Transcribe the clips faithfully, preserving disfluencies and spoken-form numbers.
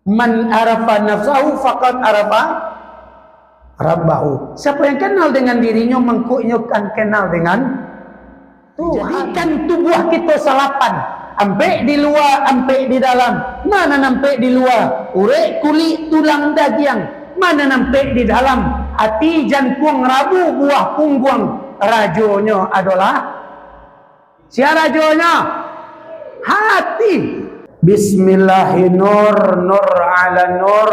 Man arafa nafsahu faqad arafa rabbahu. Siapa yang kenal dengan dirinyo, mangko inyo kan kenal dengan Tuhan. Jadikan tubuah kito salapan. Ampek di lua, ampek di dalam. Ma nan ampek di lua? Urek, kulik, tulang, dagiang. Ma nan ampek di dalam? Ati, jantuang, rabu, buah pungguang. Rajonyo adolah, sia rajonyo? Hati. Bismillahi nur, nur ala nur.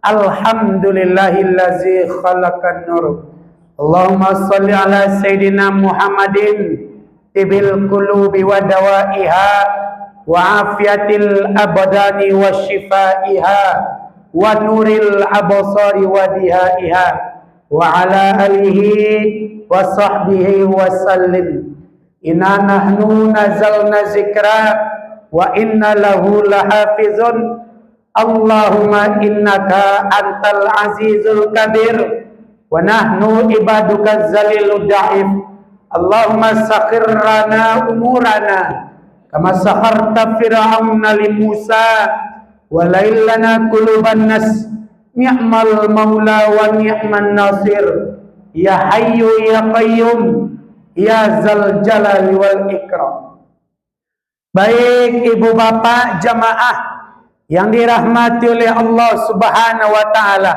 Alhamdulillahillazi khalaqan nur. Allahumma shalli ala Sayyidina Muhammadin, tibbil qulubi wa dawaiha, wa afiyatil abdani wa syifaiha, wa nuril absari wa dihaiha, wa ala alihi wa sahbihi wa sallim. Inna nahnu nazzalna dzikra wa inna lahu lahafizun. Allahumma innaka antal azizul kabir, wa nahnu ibaduka zalilud da'if. Allahumma sakhir lana umurana kama sakharta Fir'auna li Musa, wa lail lana quluban nas, ni'mal maula wa ni'man nasir, ya hayyu ya qayyum, ya zal jalali wal ikram. Baik, ibu bapak jamaah yang dirahmati oleh Allah Subhanahu wa Ta'ala,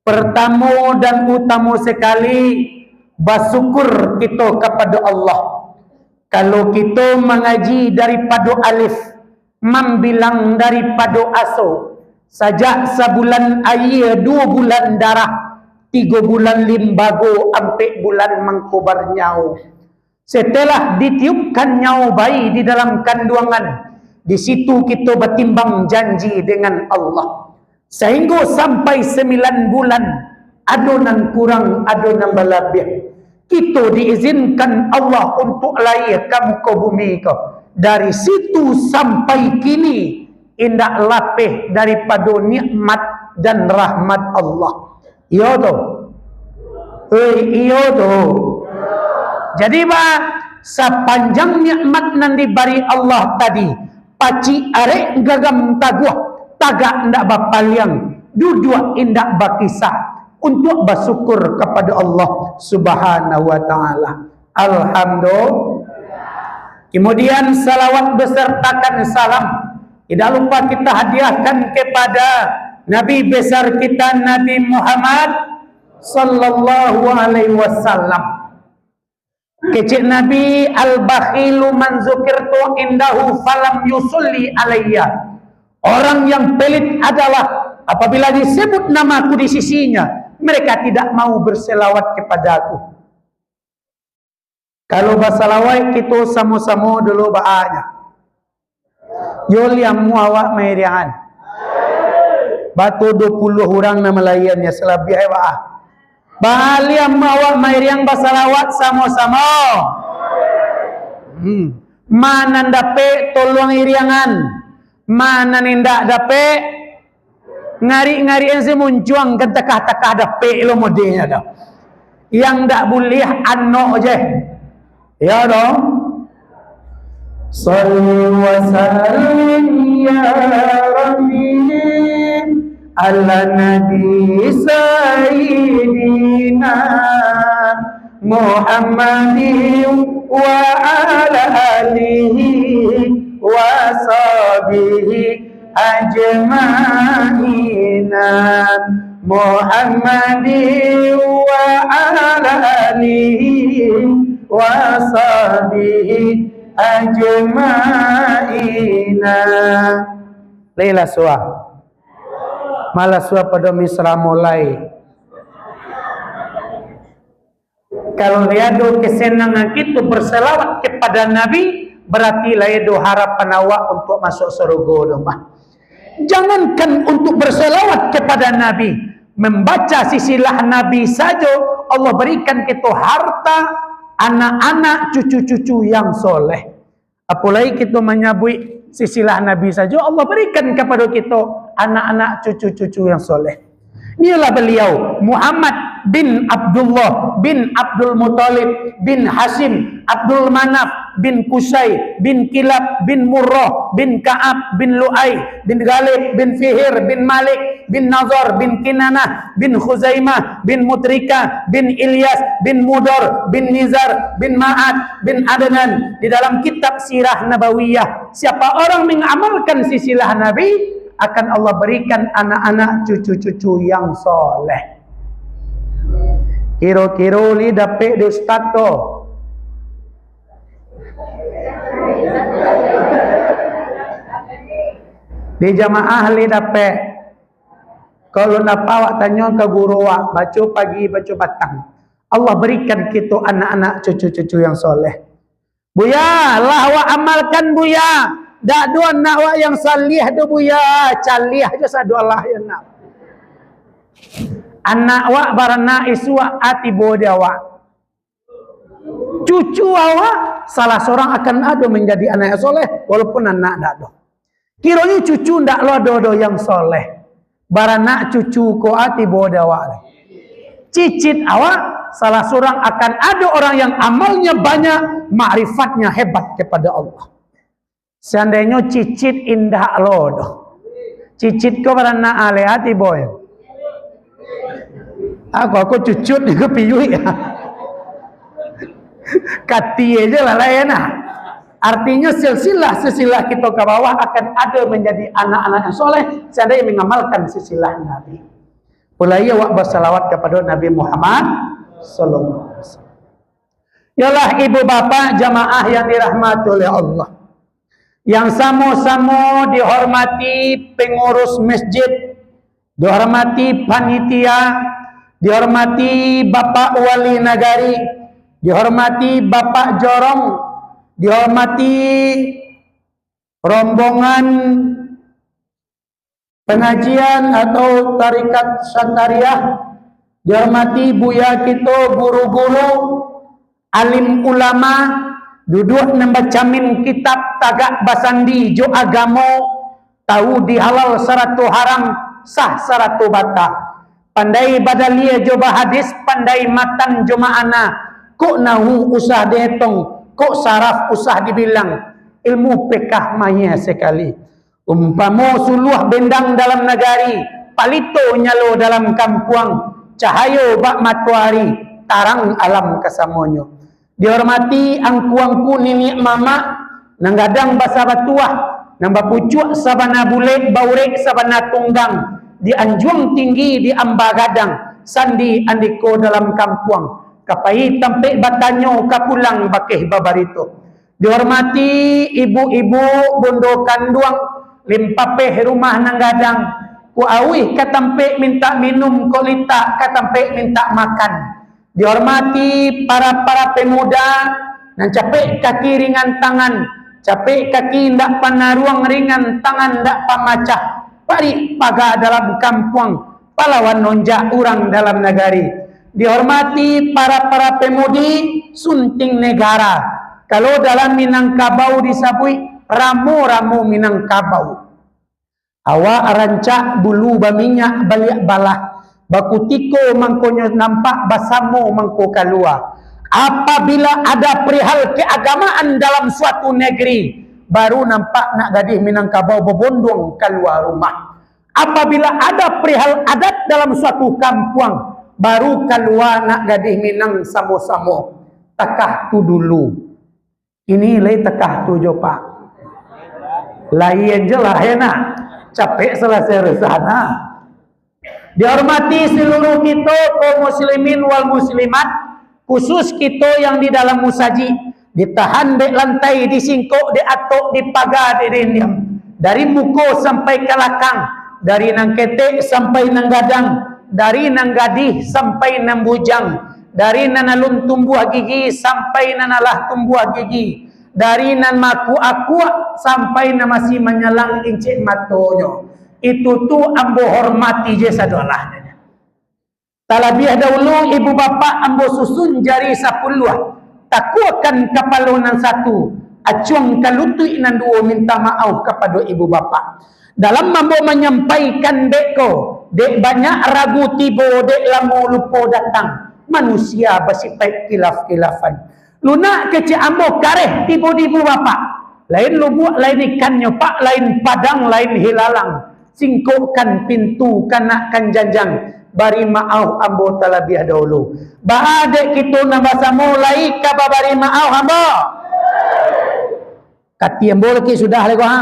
pertamo dan utamo sakali, basyukur kito kapado Allah. Kalau kito mangaji daripado alif, mambilang daripado aso, sajak sabulan aia, duo bulan darah, tigo bulan limbago, ampek bulan mangkobar nyawo. Setelah ditiupkan nyawo bayi di dalam kanduangan, di situ kito batimbang janji dengan Allah. Sainggo sampai sambilan bulan, ado nan kurang, ado nan balabiah. Kito diizinkan Allah untuk lahia ka muko bumi ko. Dari situ sampai kini, indak lapeh daripado nikmat dan rahmat Allah. Iyo tu. Hei, iyo tu. Jadi, ba, sapanjang nikmat nan dibari Allah tadi, pacik arek gagam taguah, tagak indak bapaliang, duduak indak bakisah, untuk basyukur kapado Allah Subhanahu wa Ta'ala. Alhamdulillah. Kemudian, salawat besertakan salam tidak lupa kita hadiahkan kepada Nabi besar kita, Nabi Muhammad sallallahu alaihi wasallam. Kecek Nabi, "Al-bakhilu man zukirtu indahu falam yusalli alayya." Orang yang pelit adalah apabila disebut namaku di sisinya, mereka tidak mau berselawat kepadaku. Kalau basalawat, kito samo-samo dulu baanya. Yo liamu awak mairiangan. Bato duo puluah urang nan malaiannyo, salabiah ai baa. Baa liamu awak mairiang basalawat samo-samo. Hmm. Ma nan dapek, tolong iriangan. Ma nan indak dapek, ngarik-ngarik se muncuang ka takah-takah dapek lo modenyo tu. Yang dak buliah anok je. Iyo dong. Shalli wa sallim ya Rabbi ala Nabi Sayyidina Muhammadin wa ala alihi wa sahbihi ajma'ina. Muhammadin wa ala alihi wa sahbihi ajma'ina. Lai lah suah. Malah suah pado misra mulai. Kalau lai ado kesenangan kito berselawat kepada Nabi, berarti lai ado harapan awak untuk masuk surga tu mah. Jangankan untuk berselawat kepada Nabi, membaca silsilah Nabi sajo, Allah berikan kito harta, anak-anak, cucu-cucu yang soleh. Apolai kito manyabuik silsilah Nabi sajo, Allah barikan kapado kito anak-anak, cucu-cucu yang soleh. Inilah beliau, Muhammad bin Abdullah bin Abdul Muthalib bin Hashim, Abdul Manaf, bin Qusay bin Kilab bin Murrah bin Ka'ab bin Lu'ay bin Ghalib bin Fihir bin Malik bin Nadhar bin Kinanah bin Khuzaimah bin Mutrikah bin Ilyas bin Mudar bin Nizar bin Ma'ad bin Adnan. Di dalam kitab Sirah Nabawiyah, siapa orang mengamalkan silsilah Nabi, akan Allah berikan anak-anak cucu-cucu yang soleh. Kiro-kiro li dapek di ustaz tu. Di jamaah li dapek. Kalau napa awak tanyo ka guru awak, baco pagi, baco patang. Allah berikan kito anak-anak cucu-cucu yang soleh. Buya, lah awak amalkan, Buya. Dak ado anak awak yang saliah tu, Buya. Caliah je sado alah yo nak. Anak awak baranak isuak a tibo di awak. Cucu awak salah sorang akan ado manjadi anak yang soleh, walaupun anak dak ado. Kironyo cucu ndak lo ado doh yang soleh. Baranak cucu ko a tibo di awak. Cicit awak, salah surang akan ado orang yang amalnya banyak, makrifatnya hebat kepada Allah. Seandainyo cicit indak lo doh. Cicit ko baranak aleh a tibo yo. Aku, aku cucut di ko piuik. Kati aja lah lain ah. Artinya silsilah-silsilah kita ke bawah akan ada menjadi anak-anak yang soleh seandainya mengamalkan silsilah Nabi. Mulai awak bersalawat kepada Nabi Muhammad sallallahu alaihi wasallam. Yalah ibu bapak jamaah yang dirahmati oleh Allah. Yang samo-samo dihormati pengurus masjid, dihormati panitia, dihormati Bapak Wali Nagari, dihormati Bapak Jorong, dihormati rombongan pengajian atau tarikat Syantariah, dihormati buya kito, guru-guru, alim ulama, duduak nan bacamin kitab, tagak basandi jo agamo, tahu di halal sarato haram, sah sarato bata, pandai badalia jo bahadis, pandai matan jo ma'ana, kok nahu usah dietong, kok saraf usah dibilang, ilmu pekah mayeh sakali. Umpamo suluah bendang dalam nagari, palito nyalo dalam kampuang, cahayo bak matoari, tarang alam kasamonyo. Dihormati angku-angku niniak mamak, nan gadang basa batuah, nan bapucuak sabana bulek, baurek sabana tunggang, di anjuang tinggi, di amba gadang, sandi andiko dalam kampuang, ka pai tampek batanyo, ka pulang bakeh babarito. Dihormati ibu-ibu bundo kanduang, limpapeh rumah nan gadang, kok auih ka tampek mintak minum, kok litak ka tampek mintak makan. Dihormati para-para pemuda nan capek kaki ringan tangan, capek kaki indak panaruang ringan tangan indak pamacah, parik paga dalam kampuang, palawan onjak urang dalam nagari. Dihormati para-para pemudi sunting negara. Kalau dalam Minangkabau disabuik, ramo-ramo Minangkabau. Awak rancak bulu baminyak baliak balah, bakutiko mangkonyo nampak, basamo mangko kalua. Apabila ada perihal keagamaan dalam suatu negeri, baru nampak nak gadih Minangkabau babonduang kalua rumah. Apabila ada perihal adat dalam suatu kampuang, baru kalua nak gadih Minang samo-samo. Takah tu dulu. Kini lai takah tu jo, Pak. Lain je lah, ya nak. Capek selesai resah nah. Dihormati seluruh kito kaum muslimin wal muslimat, khusus kito yang di dalam musajik, ditahan dek lantai, disingkok dek atok, dipaga dek dindiang, dari muko sampai ka lakang, dari nan ketek sampai nan gadang, dari nan gadih sampai nan bujang, dari nan alun tumbuah gigi sampai nan alah tumbuah gigi, dari nan makuak-akuak sampai nan masih manyalang incik matonyo. Itu tu ambo hormati je sadolah. Talabiah dahulu ibu bapak ambo susun jari sapuluah, takuakan kapalo nan satu, acuang ka lutuik nan duo, minta maaf kapado ibu bapak. Dalam ambo manyampaikan beko, dek banyak ragu tibo, dek lamo lupo datang, manusia basipaik kilaf-kilafan. Lunak kecek ambo kareh tibo di ibu bapak. Lain lubuak, lain ikannyo, Pak, lain padang, lain hilalang. Singkokkan pintu, kanakkan janjang, bari maaf ambo talabiah dahulu. Baa dek kito nan basamo lai ka babari maaf ambo? Kati ambo laki sudah lai ko, ha?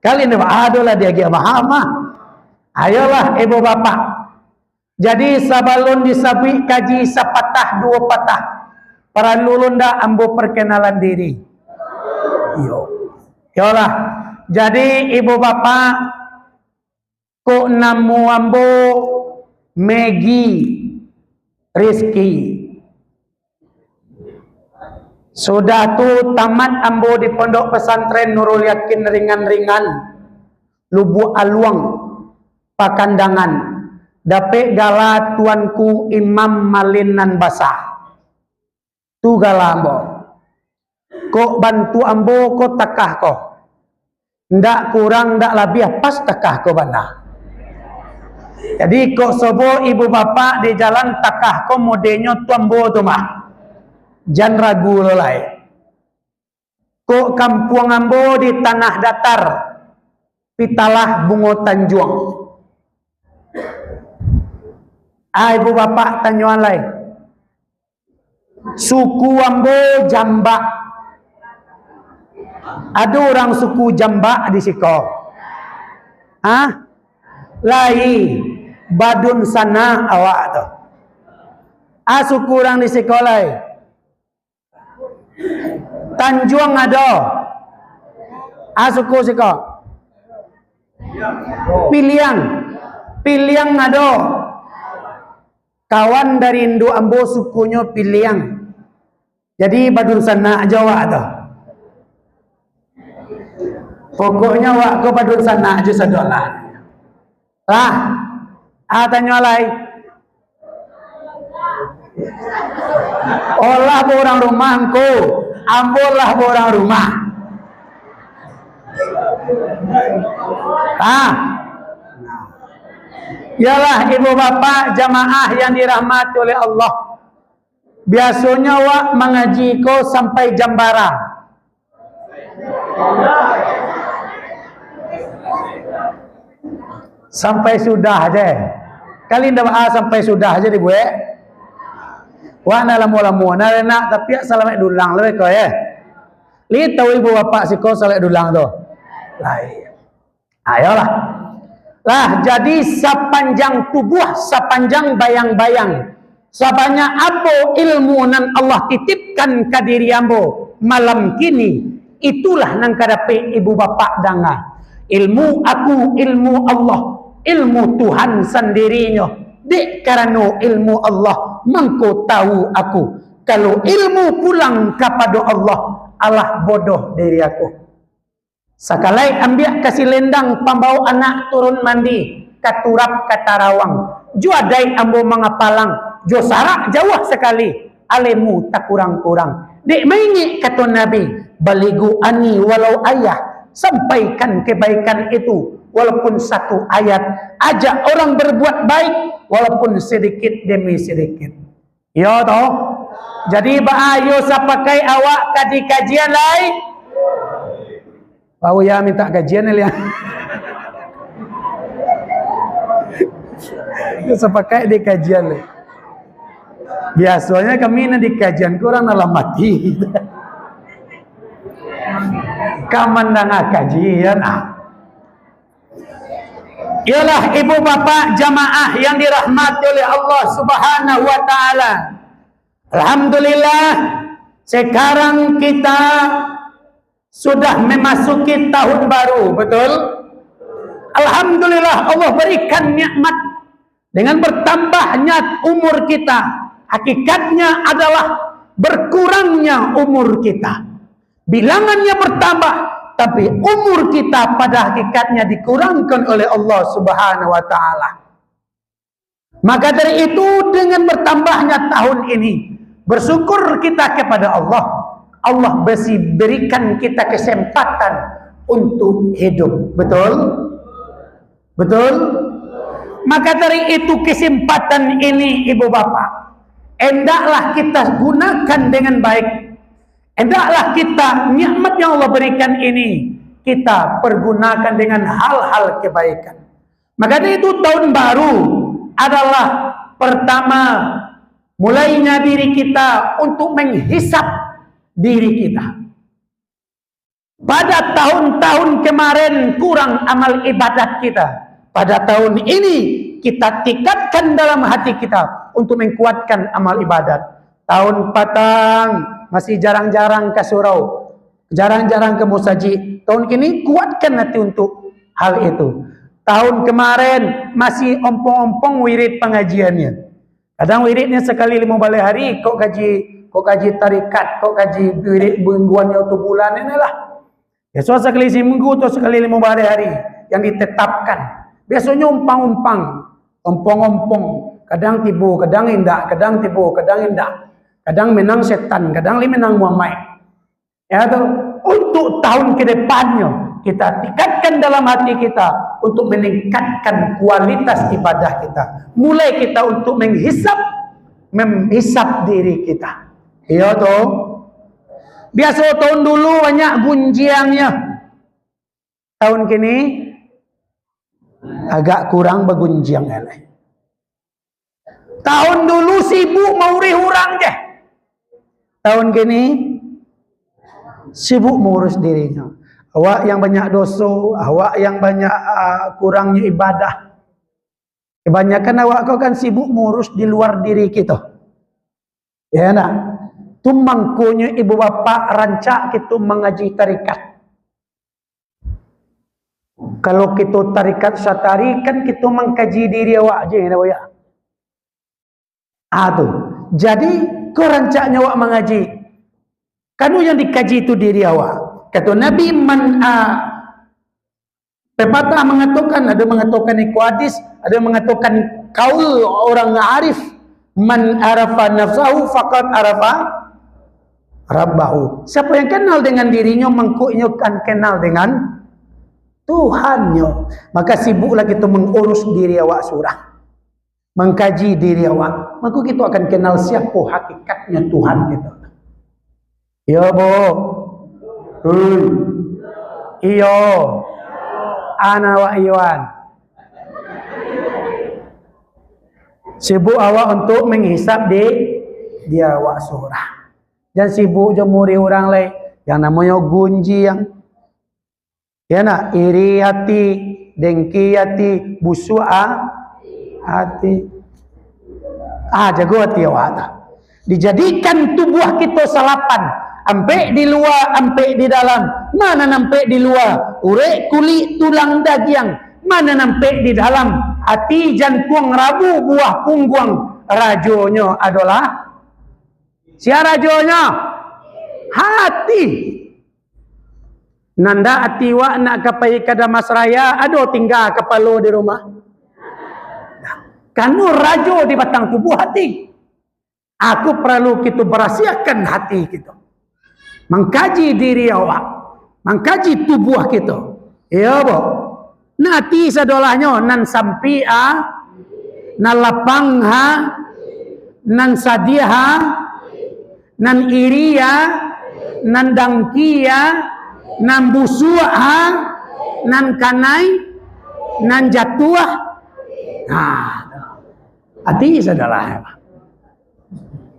Kali ndak ado lah diagiah maaf mah. Ayolah, ibu bapak. Jadi, sabalun disabuik kaji sapatah duo patah, paralu lo ndak ambo parkenalan diri? Iyo. Iyolah. Jadi, ibu bapak, kok namo ambo Megi Rizky. Sudah tu, tamat ambo di Pondok Pesantren Nurul Yakin Ringan-Ringan, Lubuak Aluang, Pakandangan, dapek gala Tuanku Imam Malin Nan Basa. Tu gala ambo. Kok bantuak ambo ko takah ko. Ndak kurang, ndak labiah, pas takah ko bana. Jadi, kok sobo ibu bapak di jalan takah ko modenyo tu ambo tu mah. Jan ragu lo lai. Kok kampuang ambo di Tanah Datar, Pitalah Bungo Tanjuang. Ah, ibu bapak tanyoan lai. Suku ambo Jambak. Ado urang suku Jambak di siko? Hah? Lai, badun sanak awak tu. Ah, suku urang di siko lai? Tanjuang ado. Ah, suku siko? Piliang. Piliang ado. Kawan dari induak ambo sukunyo Piliang. Jadi, badunsanak jo awak tu. Pokoknyo awak ko badunsanak jo sadolah. Lah. Ah, tanyo lai. Olah baurang rumah ngku. Ambo lah baurang rumah. Ah. Iyolah, ibu bapak jamaah yang dirahmati oleh Allah. Biasonyo awak mangaji ko sampai jam bara? Sampai sudah je. Kali ndak baa sampai sudah je dibuek. Wak nak lamo-lamo, nak renak, tapi salamaik dulang lah beko, ye. Li tahu ibu bapak siko salamaik dulang tu. Lai. Ayolah. Lah, jadi sapanjang tubuah, sapanjang bayang-bayang, sabanyak apo ilmu nan Allah titipkan ka diri ambo malam kini, itulah nan ka dapek ibu bapak danga. Ilmu aku, ilmu Allah, ilmu Tuhan sandirinyo. Dek karano ilmu Allah, mangko tahu aku. Kalau ilmu pulang kapado Allah, alah bodoh diri aku. Sakalai ambiak ka silendang pambao anak turun mandi, ka turap ka tarawang. Jo adaik ambo mangapalang, jo sarak jauah sakali, alemu takurang-kurang. Dek maingek kato Nabi, "Balighu anni walau ayah," sampaikan kebaikan itu, walaupun satu ayat. Ajak orang berbuat baik, walaupun sedikit demi sedikit. Iyo toh? Jadi, baa, yo sapakaik awak ka dikajian lai? Bau ya minta kajian ni, liang. Yo sapakaik dikajian lai. Biasonyo kami nan dikajian ko urang dalam ati. Ka mandanga kajian, ah. Iyolah, ibu bapak jamaah yang dirahmati oleh Allah Subhanahu wa Ta'ala. Alhamdulillah, sekarang kita sudah memasuki tahun baru, betul? Alhamdulillah, Allah berikan nikmat dengan bertambahnya umur kita. Hakikatnya adalah berkurangnya umur kita. Bilangannya bertambah, tapi umur kita pada hakikatnya dikurangkan oleh Allah Subhanahu wa Ta'ala. Maka dari itu, dengan bertambahnya tahun ini, bersyukur kita kepada Allah. Allah besi berikan kita kesempatan untuk hidup. Betul? Betul? Maka dari itu, kesempatan ini, ibu bapak, Hendaklah kita gunakan dengan baik. Hendaklah kita, nikmat yang Allah berikan ini, kita pergunakan dengan hal-hal kebaikan. Maka dari itu, tahun baru adalah pertama mulainya diri kita untuk menghisap diri kita. Pada tahun-tahun kemarin kurang amal ibadat kita. Pada tahun ini kita tingkatkan dalam hati kita untuk menguatkan amal ibadat. Tahun patang masih jarang-jarang ka surau, jarang-jarang ka musajik. Tahun kini kuatkan hati untuk hal itu. Tahun kemarin masih ompong-ompong wirid pangajiannyo. Kadang wiridnyo sakali limo baleh hari, kok kaji, kok kaji tarikat, kok kaji wirid mingguannyo tu bulan ini lah. Biaso sakali siminggu atau sakali limo baleh hari yang ditetapkan. Biasonyo umpang-umpang, ompong-ompong, kadang tibo, kadang indak, kadang tibo, kadang indak. Kadang menang setan, kadang li menang Muhammad. Ya toh, untuk tahun ke depannyo, kita tingkatkan dalam hati kita untuk meningkatkan kualitas ibadah kita. Mulai kita untuk menghisap, menghisap diri kita. Iyo toh. Biaso tahun dulu banyak gunjiangnyo. Tahun kini agak kurang bagunjiang lai. Tahun dulu sibuk maurih urang je. Tahun kini sibuk mengurus dirinyo. Awak yang banyak doso, awak yang banyak, ah, kurangnyo ibadah. Kebanyakan awak ko kan sibuk mengurus di luar diri kito. Ya nak? Tu mangkonyo ibu bapak rancak kito mangaji tarikat. Kalau kito tarikat satari, kan kito mangkaji diri awak je, nak, ya? Ah, tu. Jadi, ko rancaknyo awak mangaji. Kanu yang dikaji tu diri awak. Kato Nabi, man, ah, pepatah mangatokan, ado mangatokan iko hadis, ado mangatokan kaul orang arif, "Man arafa nafsahu faqad arafa rabbahu." Siapa yang kenal dengan dirinyo, mangko inyo kan kenal dengan Tuhannyo. Maka sibuklah kito mengurus diri awak surang. Mangkaji diri awak. Maka kito akan kenal siapa hakikatnya Tuhan kito. Iyo, Bu? Hui. Iyo. Ana awak Iwan. Sibuk awak untuk menghisap di, di awak surang. Jan sibuk jo murih urang lai. Yang namonyo gunjiang. Ya nak, iri ati, dengki ati, busuak a-, ati. Ah, jago ati awak tu. Dijadikan tubuah kito salapan, ampek di lua, ampek di dalam. Ma nan ampek di lua? Urek, kulik, tulang, dagiang. Ma nan ampek di dalam? Ati, jantuang, rabu, buah pungguang. Rajonyo adolah, sia rajonyo? Hati. Nandak ati wak nak ka pai ka Damasraya, ado tingga kapalo di rumah? Karano rajo di batang tubuah hati. Aku paralu kito barasiahkan hati kito. Mangkaji diri awak, mangkaji tubuah kito. Iyo, Bu? Nan ati sadolahnyo, nan sampik a, nan lapang ha, nan sadiah ha, nan iri a, nan dangki a, nan busuak ha, nan kanai, nan jatuah. Nah, ati sadolahnyo.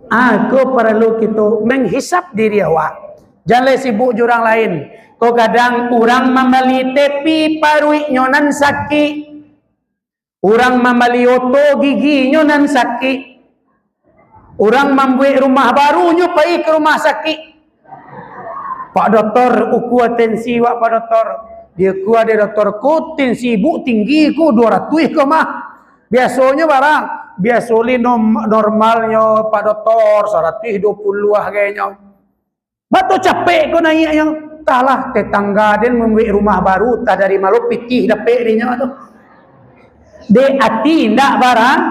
Aku paralu kito manghisap diri awak. Jan lai sibuk jo urang lain. Ko kadang urang mambali tepi, paruiknyo nan sakik. Urang mambali oto, giginyo nan sakik. Urang mambuek rumah baru, nyo pai ka rumah sakik. "Pak Doktor, ukua tensi wak, Pak Doktor." Diukua dek doktor, "Ko tensi ibu tinggi ko, duo ratuih ko mah." Biasonyo bara? Biaso li nom-, normalnyo, Pak Doktor, saratuih duo puluah kayaknyo. Bato capek ko naiaknyo. Entahlah, tetangga den mambuek rumah baru, entah dari malo pitih dapek dinyo tu. Dek ati indak bara-,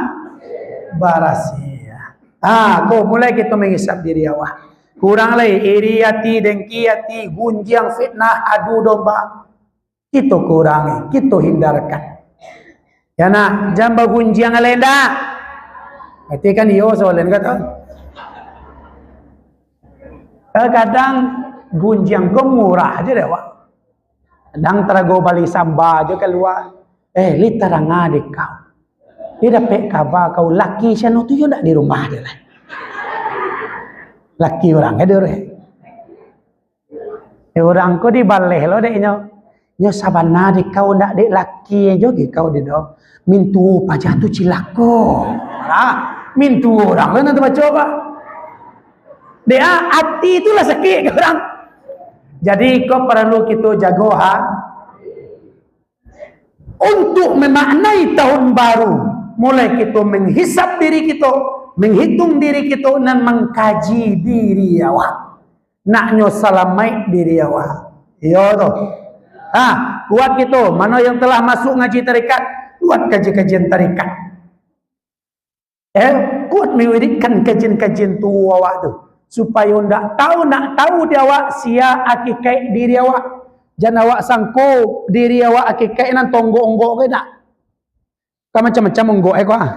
barasiah. Ha, ko mulai kito manghisap diri awak. Kurang lai, iri ati, dengki ati, gunjiang, fitnah, adu domba. Kito kurangi, kito hindarkan. Ya nak, jan bagunjiang alai ndak? Berarti kan iyo soalan kata. Eh, kadang gunjiang ko murah je dek awak. Kadang tarago bali samba je kalua. Eh, Li, tarang dek kau. Dia dapek kaba kau laki siano tu yo ndak di rumah je lah. Laki urang ado deh. Eh, urang ko dibaleh lo dek nyo. Nyo sabana dek kau ndak dek laki jo ge kau di do. Mintuo paja tu cilako. Ha? Mintuo urang lo nan tabaco, Pak. Dek ah, ati tu lah sakik ka urang. Jadi, ko paralu kito jago, ha. Untuk memaknai tahun baru, mulai kito menghisap diri kito, menghitung diri kito, nan mangkaji diri awak. Naknyo salamaik diri awak. Iyo tu. Ha, buat kito, mano yang telah masuk ngaji tarekat, buat kaji-kajian tarekat. Eh, kuat mawiridkan kajian-kajian tuo awak tu, supayo ndak tahu, ndak tahu di awak sia akikaik diri awak. Jan awak sangko diri awak akikaik nan tonggok-onggok ke ndak. Kan macam-macam onggok eh ko, ah.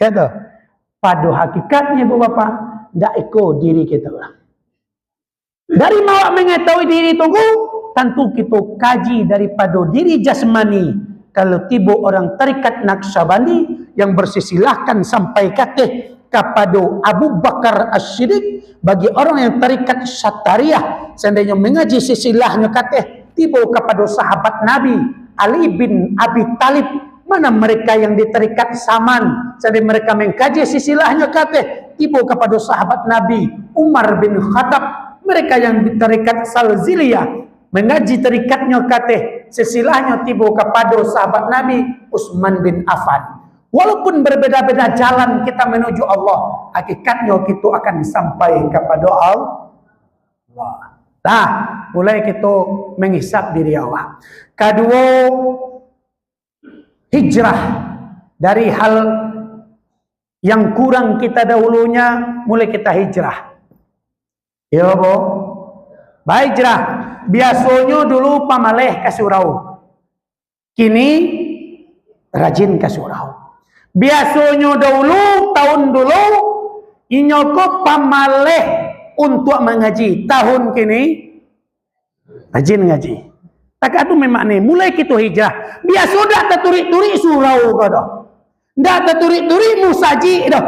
Ya tu. Pado hakikatnyo, Ibu Bapak, ndak iko diri kito lah. Dari ma awak mangatahui diri tu, tantu kito kaji daripado diri jasmani. Kalau tibo urang tarikat Naqsyabandi yang bersisilahkan sampai kateh kapado Abu Bakar As-Siddiq, bagi urang yang tarikat Syattariyah, seandainyo mangaji sisilahnyo kateh, tibo kapado sahabat Nabi, Ali bin Abi Thalib, Mana mereka yang di tarikat Saman, sambil mereka mengkaji sisilahnyo kateh, tibo kapado sahabat Nabi, Umar bin Khattab. Mereka yang di tarikat Salziliyah, mangaji tarikatnyo kateh, sisilahnyo tibo kapado sahabat Nabi, Utsman bin Affan. Walaupun berbeda-beda jalan kita menuju Allah, hakikatnyo kita akan sampai kapado Allah. Nah, mulai kita menghisap diri awak. Kaduo, hijrah dari hal yang kurang kita dahulunya, mulai kita hijrah. Yo, bo. Bahijrah. Biasonyo dulu pamaleh ka surau. Kini rajin ka surau. Biasonyo dahulu, tahun dulu, inyo ko pamaleh untuak mangaji. Tahun kini, rajin ngaji. Takah tu memang ni, mulai kito hijrah. Biaso dak taturik-turik surau ko doh. Dak taturik-turik musajik doh.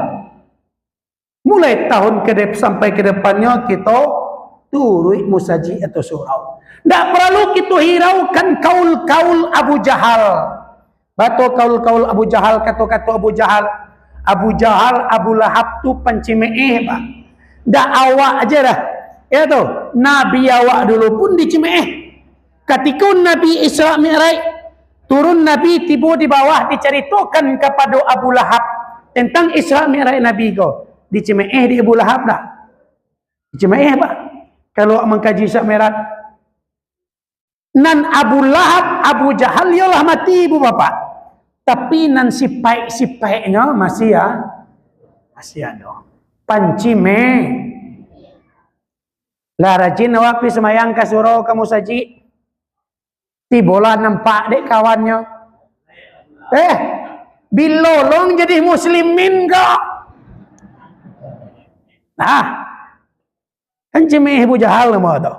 Mulai tahun ke dep-, sampai ke depannyo, kito turuik musajik atau surau. Dak paralu kito hiraukan kaul-kaul Abu Jahal. Bato kaul-kaul Abu Jahal, kato-kato Abu Jahal. Abu Jahal, Abu Lahab tu pancimeeh, bah. Dak awak aja dah. Ya tu, Nabi awak dulu pun dicimeeh. Katiko Nabi Isra Mi'raj, turun Nabi tibo di bawah, dicaritokan kapado Abu Lahab tentang Isra Mi'raj Nabi ko. Dicimeeh di Abu Lahab dak? Dicimeeh, bah. Kalau mangkaji Isra Mi'raj. Nan Abu Lahab, Abu Jahal, yo lah mati, Ibu Bapak. Tapi nan sipaik-sipaiknyo masih, ya, masih ado. Pancimeh. Lah rajin awak pi sumayang ka surau, ka musajik. Tibolah nampak dek kawannyo. Eh, bilo lo jadi muslimin ko? Nah, Kan cimeh Abu Jahal namo tu.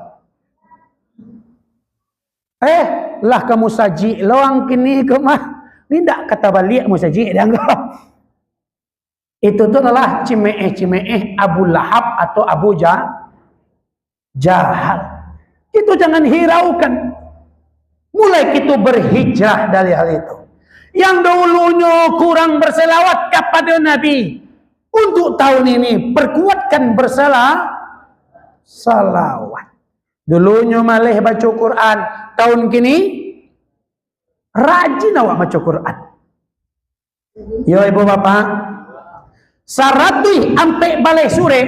Eh, lah ka musajik lo ang kini ko mah. Ni ndak ka tabaliak musajik dek ang ko. Itu tu adalah cimeeh-cimeeh Abu Lahab atau Abu Ja-, Jahal. Itu jangan hiraukan. Mulai kita berhijrah dari hal itu. Yang dahulunyo kurang berselawat kepada Nabi, untuk tahun ini, perkuatkan bersala-, salawat. Dulunyo maleh baco Quran, tahun kini rajin awak baco Quran. Yo, ibu bapak, saratuih ampek baleh surek,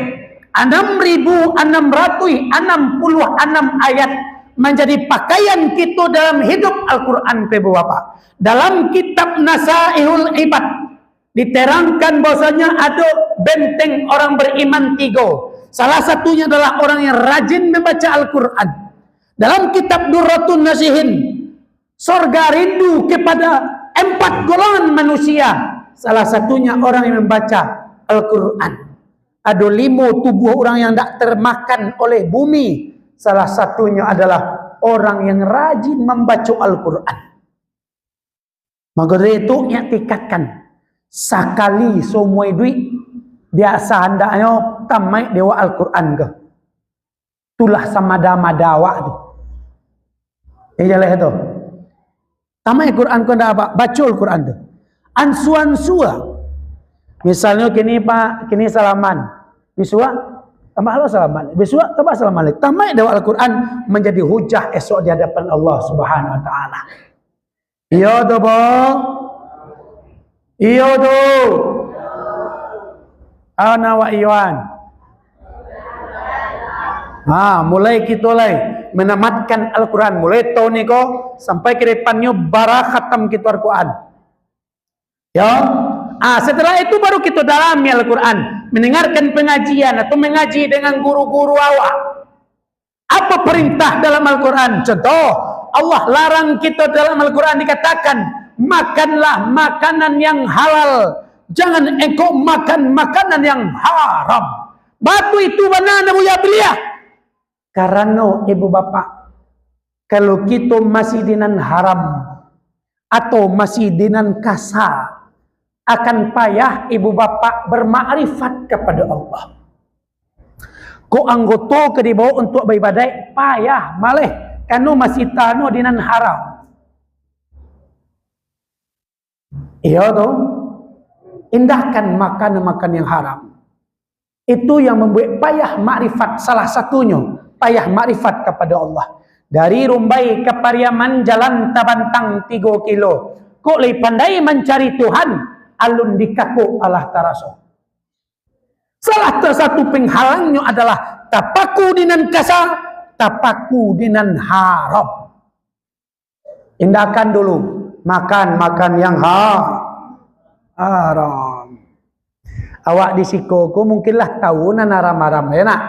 anam ribu anam ratuih anam puluah anam ayat manjadi pakaian kito dalam hidup Al-Quran, ibu bapak. Dalam kitab Nasaihul Ibad, diterangkan bahwasanya ada benteng orang beriman tiga. Salah satunya adalah orang yang rajin membaca Al-Quran. Dalam kitab Durratun Nasihin, sorga rindu kepada empat golongan manusia. Salah satunya orang yang membaca Al-Quran. Ado limo tubuah urang yang ndak termakan oleh bumi. Salah satunyo adalah orang yang rajin mambaco Al-Quran. Mangko dari tu, nyo tikatkan sakali saumua iduik, dia sahandaknyo tamaik dek awak Al-Quran ko. Tulah samada-mada awak tu. Eh, jaleh tu. Tamaik Quran ko ndak apa, baco Al-Quran tu. Ansua-ansua. Misalnyo kini, Pak, kini salaman. Bisuak, tambah lo salaman. Bisuak, tambah salaman lagi. Tamaik dek awak Al-Quran, manjadi hujah esok di hadapan Allah Subhanahu Wa Taala. Iyo tu, Bo? Iyo tu. Ana wak iyoan. Ha, mulai kito lai manamatkan Al-Quran. Mulai taun ni ko, sampai ka depannyo bara khatam kito Al-Quran. Yo. Ah, setelah itu baru kito dalami Al-Quran. Mendengarkan pengajian atau mengaji dengan guru-guru awak. Apa perintah dalam Al-Quran? Contoh, Allah larang kito dalam Al-Quran, dikatakan, "Makanlah makanan yang halal, jangan engkau makan makanan yang haram." Batu itu bana, Nabuya Biliah. Karano, ibu bapak, kalau kito masih di nan haram, atau masih di nan kasa, akan payah ibu bapak bermakrifat kepada Allah. Kok anggoto ka dibawa untuak baibadaik, payah, maleh, kano masih tano di nan haram. Iyo tu, indahkan makan-makan yang haram. Itu yang mambuek payah makrifat, salah satunyo payah makrifat kapada Allah. Dari Rumbai ka Pariaman jalan tabantang tigo kilo. Kok lai pandai mancari Tuhan, alun dikakok alah taraso. Salah satu penghalangnyo adalah tapaku di nan kasa, tapaku di nan haram. Indahkan dulu, makan, makan yang ha-, haram. Awak di siko ko mungkin lah tau nan haram-haram, ya nak?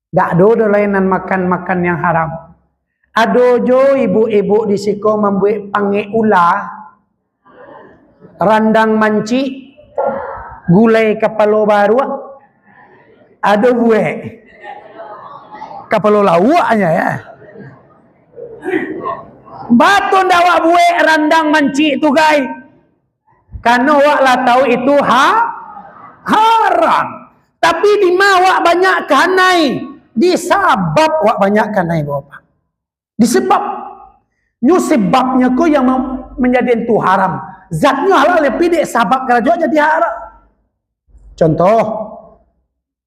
Dak ado doh lai nan makan-makan yang haram. Ado jo ibuk-ibuk di siko mambuek pangek ula, randang mancik, gulai kapalo baruak, ado buek kapalo lauak nya, ya. Batua ndak awak buek randang mancik tu, gai? Karano awak lah tahu itu ha-, haram. Tapi dima awak banyak kanai? Di sabab awak banyak kanai, Bapak. Di sebab. Nyo sebabnyo ko yang mem-, manjadian tu haram. Zatnyo halal, tapi dek sabab karajo jadi haram. Contoh,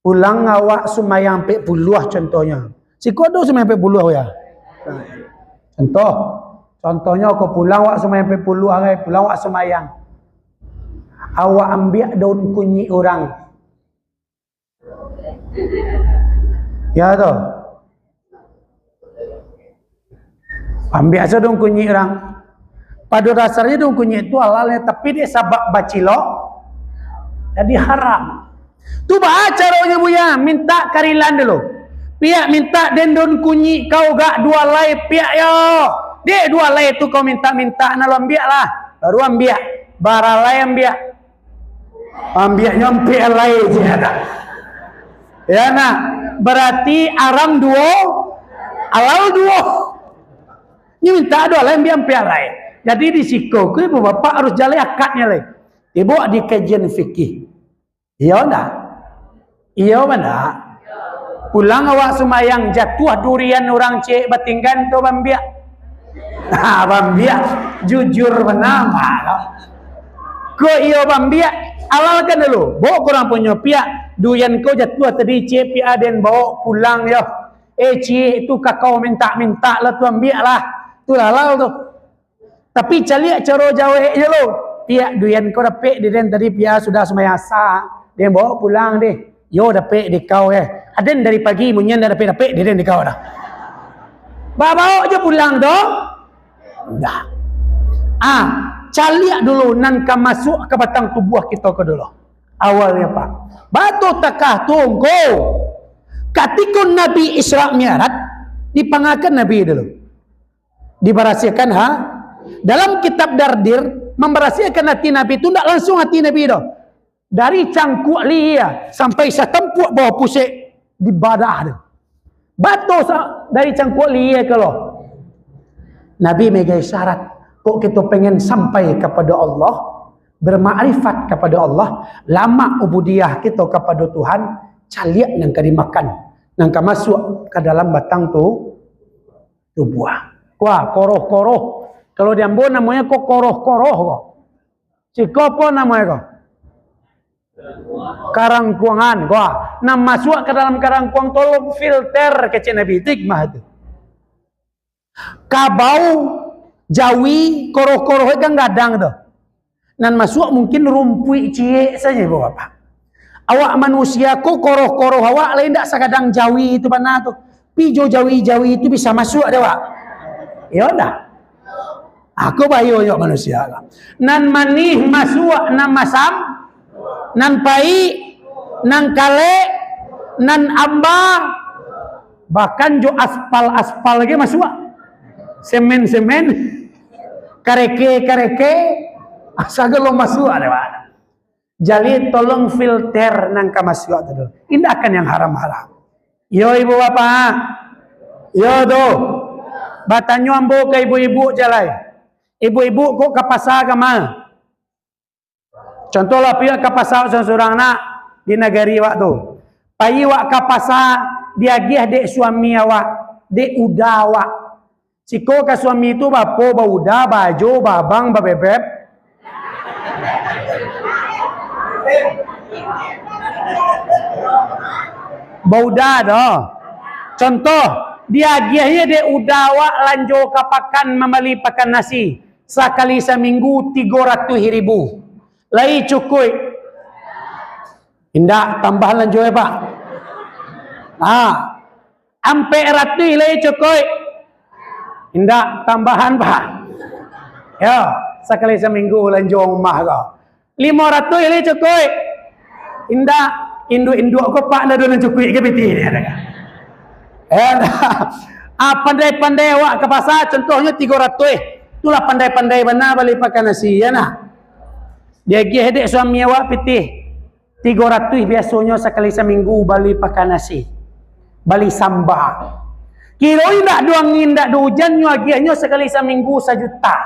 pulang awak sumayang ampek puluah contohnyo. Siko ado sumayang ampek puluah, ya? Contoh, contohnyo ko pulang awak sumayang ampek puluah, gai, pulang awak sumayang. Awak ambiak daun kunyik urang. Ya toh? Ambiak sajo daun kunyik urang. Pado dasarnyo daun kunyik tu halal, tapi dek sabab bacilok, jadi haram. Tu baa caronyo, Buya? Mintak karilan dulu. Piak mintak den daun kunyik kau gak duo alai, piak yo. Dek duo alai tu kau mintak-mintak, nah lo ambiak lah. Baru ambiak. Bara alai ambiak? Ambiaknyo ampek alai, cik, kata. Ya, nah, berarti haram duo, halal duo. Nyo mintak duo alai, ambiak ampek alai. Jadi, di siko ko ibu bapak harus jaleh akadnyo lai. Ibo di kajian fikih. Iyo ndak? Iyo bana. Pulang awak sumayang, jatuah durian urang ciek batinggan tu, bambiak. Ha, bambiak. Jujur bana, Mak. Ko iyo bambiak, halalkan dulu. Baok ka urang punyo, piak. Durian ko jatuah tadi, ciek, piak, den baok pulang yo. Eh, ciek, tu ka kau mintak-mintak lah tu, ambiak lah. Tu lah halal tu. Tapi caliak caro jaweknyo lo. Piak, durian ko dapek dek den tadi, piak, sudah sumayang asa. Den baok pulang deh. Yo, dapek dek kau, eh. Aden dari pagi munyian ndak dapek-dapek dek den dek kau dah. Babaok jo pulang tu. Dah. Ah, caliak dulu nan ka masuak ka batang tubuah kito ko dulu. Awalnyo, Pak. Batu takah tungku. Katiko Nabi Isra Mi'raj, dipangakan Nabi dulu. Dibarasiahkan ha-, dalam kitab Dardir, mambarasiahkan ati Nabi tu ndak langsung ati Nabi doh. Dari cangkuak lihia sampai satampuak bawah pusek di badah tu. Bato sa-, dari cangkuak lihia ko lo. Nabi megai syarat, kok kito pengen sampai kapado Allah, bermakrifat kapado Allah, lamak ubudiah kito kapado Tuhan, caliak nan ka dimakan, nan ka masuak ka dalam batang tu, tubuah. Wah, koroh-koroh. Kalau di ambo namonyo ko koroh-koroh ko. Siko apo namonyo ko? Karangkuangan. Wah, nan masuak ka dalam karangkuang tolong filter, kecek Nabi. Itu hikmah tu. Kabau, jawi, koroh-koroh kan gadang tu. Nan masuak mungkin rumpuik ciek sajo, Ibu Bapak. Awak manusia ko koroh-koroh awak lai ndak sagadang jawi tu bana tu. Pi jo jawi-jawi tu bisa masuak dek awak? Iyo ndak? Aku bahayo jo manusia ko. Nan manih masuak, nan masam, nan paik, nan kalek, nan amba, bahkan jo aspal-aspal ge masuak. Semen-semen, kareke-kareke, sagalo masuak dek awak. Jadi tolong filter nan ka masuak tu dulu. Indak kan yang haram-haram. Yo ibu bapak. Yo tu. Batanyo ambo ka ibu-ibu jalai. Ibu-ibu kok ka pasa ka ma? Contohlah, pai ka pasa surang-surang nak di nagari awak tu. Pai awak ka pasa, diagiah dek suami awak, dek uda awak. Siko ka suami tu bapo, bauda, baajo, baabang, babebeb. Bauda doh. Contoh, diagiahnyo dek uda awak lanjo ka pakan mambali pakan nasi. Sakali saminggu tigo ratuih ribu. Lai cukuik? Indak, tambahan lanjo, Pak. Ha. Ampek ratuih lai cukuik? Indak, tambahan, Pak. Yo, sakali saminggu lanjo rumah ko. Limo ratuih lai cukuik? Indak, induak-induak ko, Pak, ndak ado nan cukuik ka pitih, dia kata. Eh, ah, pandai-pandai awak ka pasa, contohnyo tigo ratuih. Itulah pandai-pandai bana bali pakan nasi, ya nah. Diagiah dek suami awak pitih. Tigo ratuih biasonyo sakali saminggu bali pakan nasi. Bali samba. Kiro indak ado angin, indak ado ujan, nyo agiahnyo sakali saminggu sajuta.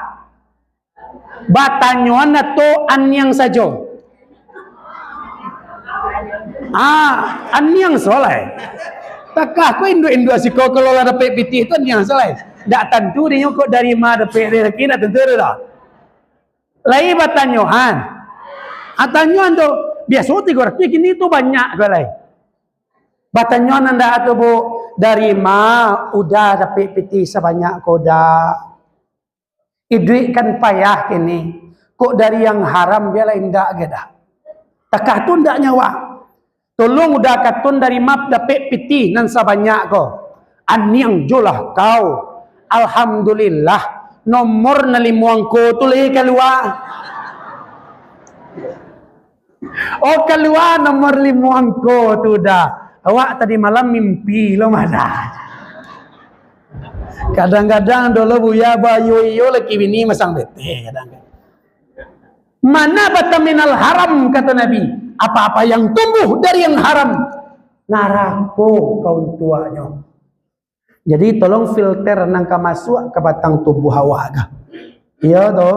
Batanyoan atau aniang sajo? Ah, aniang so lai. Takah ko induak-induak siko kalau lah dapek pitih tu aniang so lai. Dak tantu dinyo kok dari ma dapek rezeki, dak tantu tu dah. Lai batanyoan. Ah, tanyoan tu, biaso tigo ratuih, kini tu banyak ko lai. Batanyoan andak tu, Bu, dari ma uda dapek pitih sabanyak ko dak? Iduik kan payah kini. Kok dari yang haram bialah indak ge dah. Takah tu ndak nyawa. Tolong uda katun dari ma dapek pitih nan sabanyak ko. Aniang jolah kau. Alhamdulillah, nomor nan limo angko tu lai kalua. Oh, kalua nomor limo angko tu dah. Awak tadi malam mimpi lo mah dah. Kadang-kadang dulu buya bayo-iyo laki bini masang bete kadang. Mana bata minal haram, kata Nabi, apa-apa yang tumbuh dari yang haram, narako kauntuaknyo. Jadi tolong filter nan ka masuak ka batang tubuh awak ka. Iyo tu.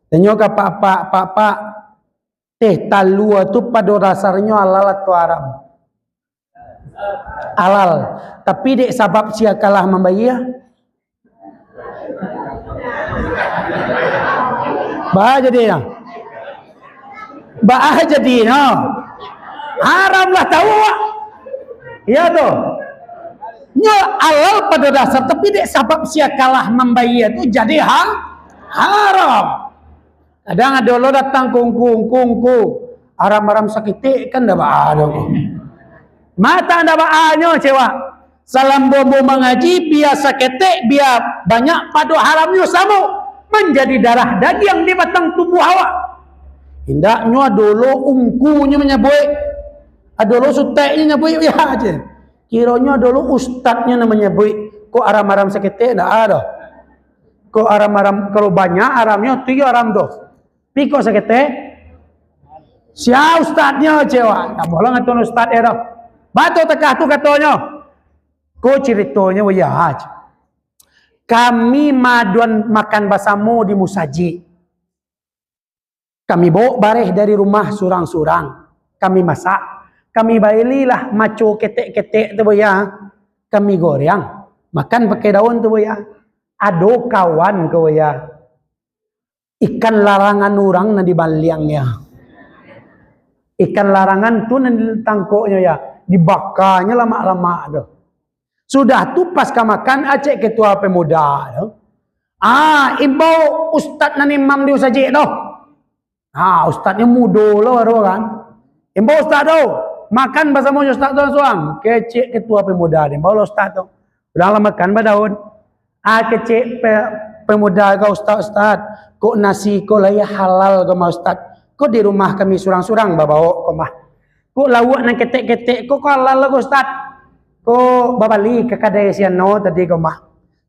Tanyo ka pak-pak, pak-pak, teh talua tu pado dasarnyo halal atau haram? Halal. Tapi dek sabab sia kalah mambayia, baa jadinyo? Baa jadinyo? Haram lah tau awak. Iyo tu. Nyo halal pado dasar, tapi dek sabab sia kalah mambayia tu jadi ha-, haram. Kadang ado lo datang ka ungku, "Ungku, ungku, haram-haram saketek kan ndak baa doh, ungku." Mata ndak baanyo, cewek. Salambo ambo mangaji, bia saketek, bia banyak, pado haramnyo samo, manjadi darah dagiang di batang tubuah awak. Indaknyo ado lo ungkunyo manyabuik, ado lo suteknyo nyabuik, yo je. Kironyo ado lo ustadnyo nan manyabuik, kok haram-haram saketek, ndak ado. Kok haram-haram, kalau banyak haramnyo, tu iyo haram tu. Pi kok saketek? Sia ustadnyo, cewek? Ndak boleh ngatuan ustad, eh, doh. Batua takah tu katonyo. Ko ceritonyo, Buya. Kami maduan makan basamo di musajik. Kami bawok bareh dari rumah surang-surang. Kami masak. Kami baelilah maco ketek-ketek tu, Buya. Kami goreng. Makan pakai daun tu, Buya. Ado kawan ko, Buya. Ikan larangan urang nan dibaliangnyo. Ikan larangan tu nan ditangkoknyo, ya. Dibakanyo lamak-lamak tu. Sudah tu pas ka makan, acek ketua pemuda tu. Ah, imbau ustad nan imam di musajik tu. Ah, ustadnyo mudo lo baru kan. Imbau ustad tu. Makan basamo jo ustad tu lansuang. Kecek ketua pemuda, diimbau lo ustad tu. Udah lah makan badaun. Ah, kecek pe-, pemuda ko, "Ustad, ustad, kok nasi ko lai halal ko mah, ustad? Kok di rumah kami surang-surang babawok ko mah? Kok lauak nan ketek-ketek ko, ko halal ko, ustad? Ko babali ka kadai si anu tadi ko mah.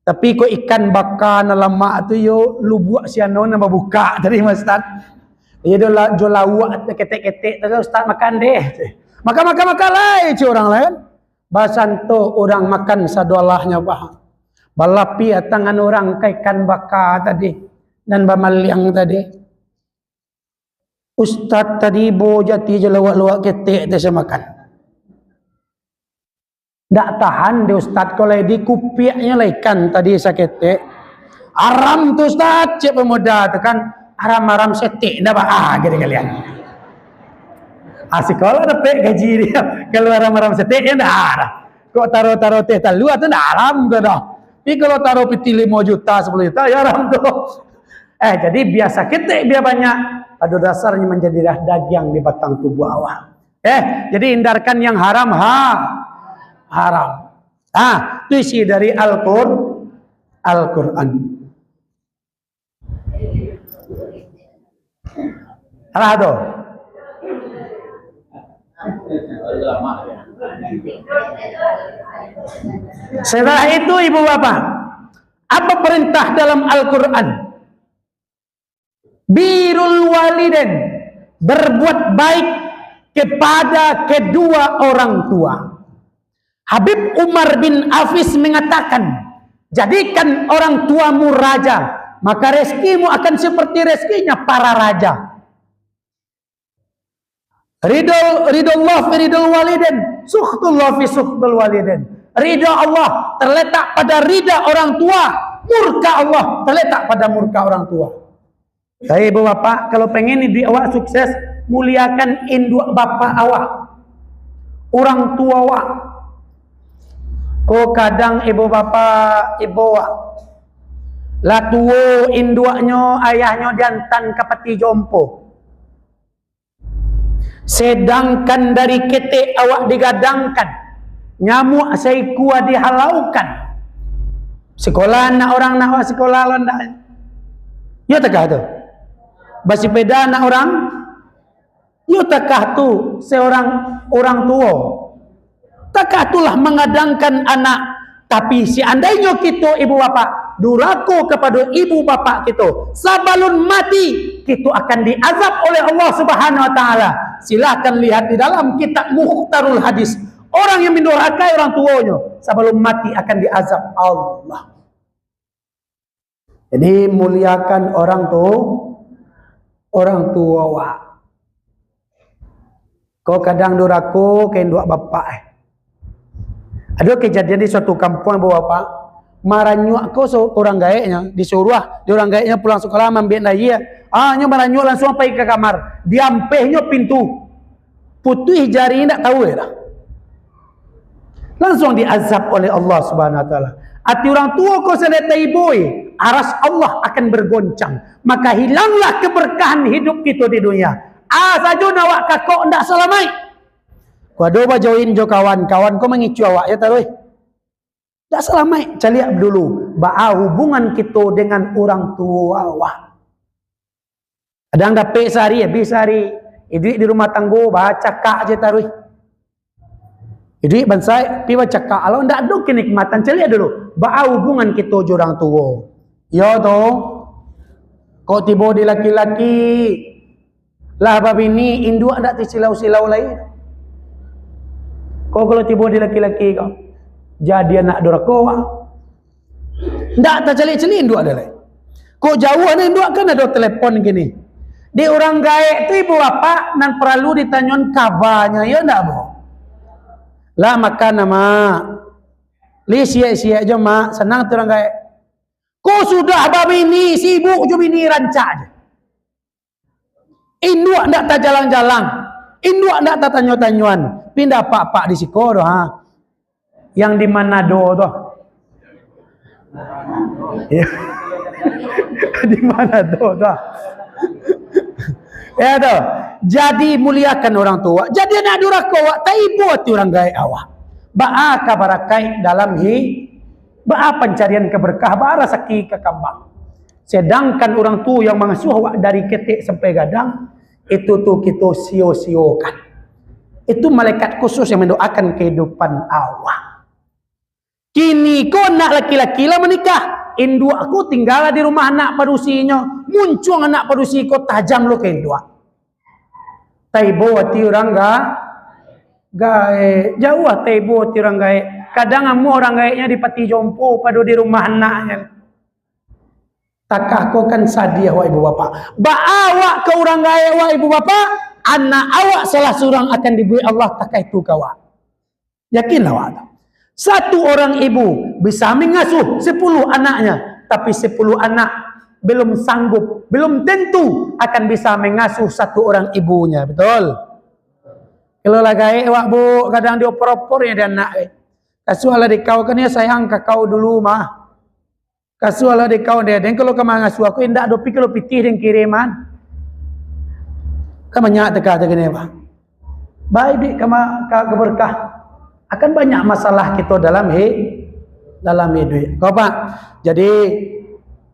Tapi kok ikan baka nan lamak tu yo lubuak si anu nan babukak tadi mah, ustad. Iyo, jo la-, jo lauak ketek-ketek tadi, ustad makan deh." Makan, makan, makan lai, cek urang lain. Basanto urang makan sadolahnyo, bah. Balapiah tangan urang ka ikan baka tadi, nan bamaliang tadi. Ustad tadi bo jati jo lauak-lauak ketek tu sa makan. Ndak tahan deh ustad ko lai, dikupiaknyo lah ikan tadi saketek. "Aram tu, ustad," cek pemuda tu kan. "Aram-aram setek, ndak ba-, ah, gini kalian." Ah, sikolah dapek gaji dia. Kalau aram-aram setek, ya ndak ada. Kok taro-taro teh talua tu ndak aram tu doh. Tapi kalau taro pitih limo juta, sapuluah juta, ya aram tu. Eh, jadi biasa ketek, biar banyak, pada dasarnya menjadi da-, dagiang di batang tubuh awak. Eh, jadi hindarkan yang haram, ha, haram. Ah, tu isi dari Al-Qur-, Al-Quran. Alah tu. Setelah itu, ibu bapak, apa perintah dalam Al-Quran? Birrul walidain, berbuat baik kepada kedua orang tua. Habib Umar bin Hafiz mengatakan, "Jadikan orang tuamu raja, maka rezekimu akan seperti rezekinya para raja." Ridho, ridho Allah fi ridho walidain, sukhtullah fi sukhtul walidain. Ridha Allah terletak pada ridha orang tua, murka Allah terletak pada murka orang tua. Jadi, ibu bapak, kalau pengen iduik awak sukses, muliakan induak bapak awak, urang tuo awak. Ko kadang ibu bapak, ibu awak lah tuo induaknyo, ayahnyo diantan ka pati jompo. Sedangkan dari ketek awak digadangkan, nyamuak saikua dihalaukan. Sikolah anak urang, nak awak sikolah lo ndak? Yo takah tu? Basipeda anak urang? Yo takah tu seorang urang tuo? Takah tu lah manggadangkan anak. Tapi seandainyo kito ibu bapak durako kapado ibu bapak kito, sabalun mati, kito akan diazab oleh Allah Subhanahu Wa Taala. Silahkan lihat di dalam kitab Mukhtarul Hadis. Orang yang mendurhakai orang tuonyo, sabalun mati akan diazab Allah. Jadi, muliakan orang tu, orang tuo awak. Ko kadang durako ka induak bapak, eh. Ado kejadian di suatu kampuang, ibu bapak, maranyuak ko so-, urang gaeknyo, disuruah di urang gaeknyo pulang sikolah maambiak aia. Ah, nyo maranyuak lansuang pai ka kamar, diampehnyo pintu. Putuih jari, indak tau doh. Lansuang diazab oleh Allah Subhanahu Wa Taala. Ati urang tuo ko saleteh iboi, aras Allah akan bergoncang. Maka hilanglah keberkahan hidup kito di dunia. Ah, sajo nan awak kakok ndak salamaik. Ko ado bajoin jo kawan, kawan ko mangicu awak, yo taruih. Ndak salamaik, caliak dulu. Baa hubungan kito dengan urang tuo awak. Kadang dapek sahari, habis sahari. Iduik di rumah tanggo, bacakak je taruih. Iduik bansaik, pi bacakak. Alah, ndak ado kenikmatan, caliak dulu. Baa hubungan kito jo urang tuo? Yo tu. Kok tibo di laki-laki, Lah babini, induak ndak tasilau-silau lai. Ko kalau tibo di laki-laki ko, jadi anak durako, wak. Ndak tacaliak-caliak induak dah lai. Kok jauah ni induak, kan ado telepon kini. Di urang gaek tu ibu bapak nan paralu ditanyoan kabanyo, iyo ndak, Bu? Lah makan, Mak. Li siek-siek jo, Mak. Sanang tu urang gaek. Ko sudah babini, sibuk jo bini, rancak je. Induak ndak tajalang-jalang, induak ndak tatanyo-tanyoan. Pindah pak-pak di siko tu, ha. Yang di Manado tu. Ya. Di Manado tu. Ya tu. Jadi muliakan orang tua. Jadi anak durako awak, taibo ati orang gaek awak. Baa ka barakaik dalam hi-, baa pancarian ka berkah, baa rasaki ka kambang. Sedangkan urang tuo yang mangasuah awak dari ketek sampai gadang, itu tu kito sio-siokan. Itu malaikat khusus yang mandoakan kehidupan awak. Kini ko anak laki-laki lah manikah, induak ko tinggalah di rumah anak padusinyo, muncuang anak padusi ko tajam lo ka induak. Taibo ati urang ga-, gaek, jauah taibo ati urang gaek. Kadang amuah urang gaeknyo di Pati Jompo pado di rumah anaknyo. Takah ko kan sadiah, wak ibu bapak. Baa awak ka urang gaek, wak ibu bapak? Anak awak salah surang akan dibuek Allah takah itu ka awak. Yakinlah awak tu. Satu orang ibu bisa mangasuh sapuluah anaknya, tapi sapuluah anak belum sanggup, belum tentu akan bisa mangasuh satu orang ibunya. Betul? Kalau lah gaek awak, Bu, kadang diopor-opor nyo di anak, eh. Kasuahlah dek kau, kan nyo sayang ka kau dulu mah. Kasuahlah dek kau, deh. Den kalau ka mangasuah ko, indak doh pi kalau pitih den kiriman. Kan banyak teka-teka ni, Pak. Baik, duit ka ma-, ka, ka berkah. Akan banyak masalah kito dalam hi-, dalam hiduik. Kau, Pak. Jadi,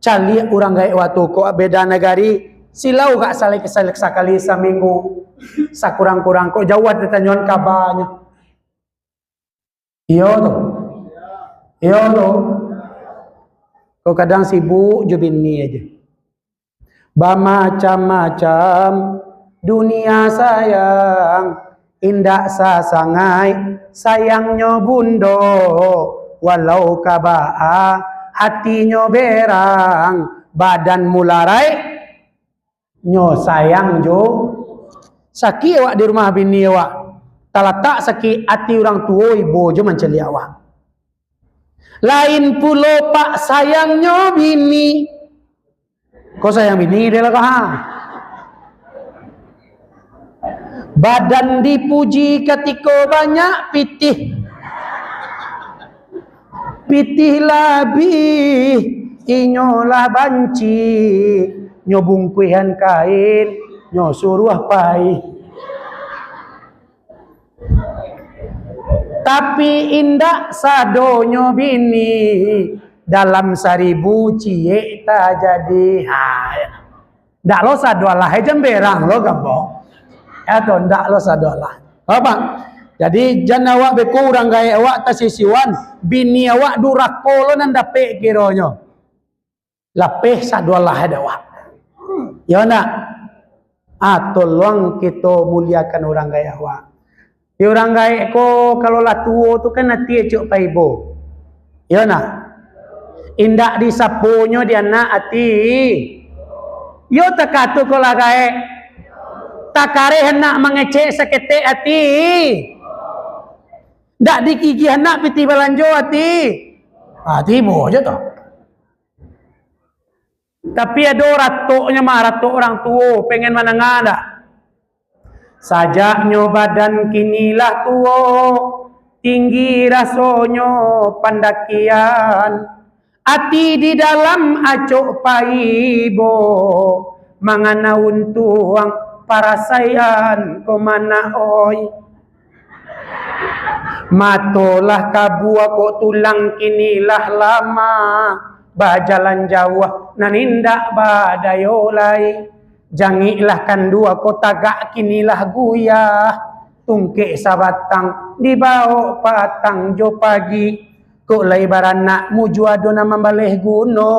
caliak urang gaek wakatu ko, beda nagari, silau kak sali-, sali-, sakali saminggu. Sakurang-kurang ko, jauah ditanyoan kabanyo. Iyo tu. Iyo tu. Ko kadang sibuk jo bini aja. Bamacam-macam dunia sayang, indak sasangaik sayangnyo bundo, walau ka baa hatinyo berang, badan mularaik nyo sayang jo. Sakik awak di rumah bini awak, talatak sakik ati urang tuo ibo jo mancaliak awak. Lain pulo pak sayangnyo bini. Ko sayang bini dek lah ko, ha. Badan dipuji katiko banyak pitih. Pitih labiah, inyo lah banci. Nyo bungkuihan kain, nyo suruah pai. Tapi indak sadonyo bini, dalam saribu ciek tajadi. Ha, ya. Ndak lo sado alah, eh, jan berang lo gambang. Ya to, ndak lo sado alah. Apo? Jadi, jan awak beko urang gaek awak tasisiuan, bini awak durako lo nan dapek kironyo. Lapeh sado alah dek awak. Yo ndak? Ah, tolong kito muliakan urang gaek awak. Di urang gaek ko, kalau lah tuo tu kan ati acok paibo. Iyo nah. Indak disaponyo di anak ati. Iyo takato ko lah gaek. Takareh anak mangecek saketek ati. Ndak digigih anak pitih balanjo ati. Ah, tibo je tu. Tapi ado ratoknyo mah, ratok urang tuo, pengen mandanga ndak? Sajaknyo badan kini lah tuo, tinggi rasonyo pandakian, ati di dalam acok paibo, mangana untuang parasaian ko mana oi. Mato lah kabua kok tulang kini lah lama, bajalan jauah nan indak badayo lai. Jangik lah kandua kok tagak kini lah guyah, tungkek sabatang dibawok patang jo pagi. Kok lai baranak mujua ado nan mambaleh guno,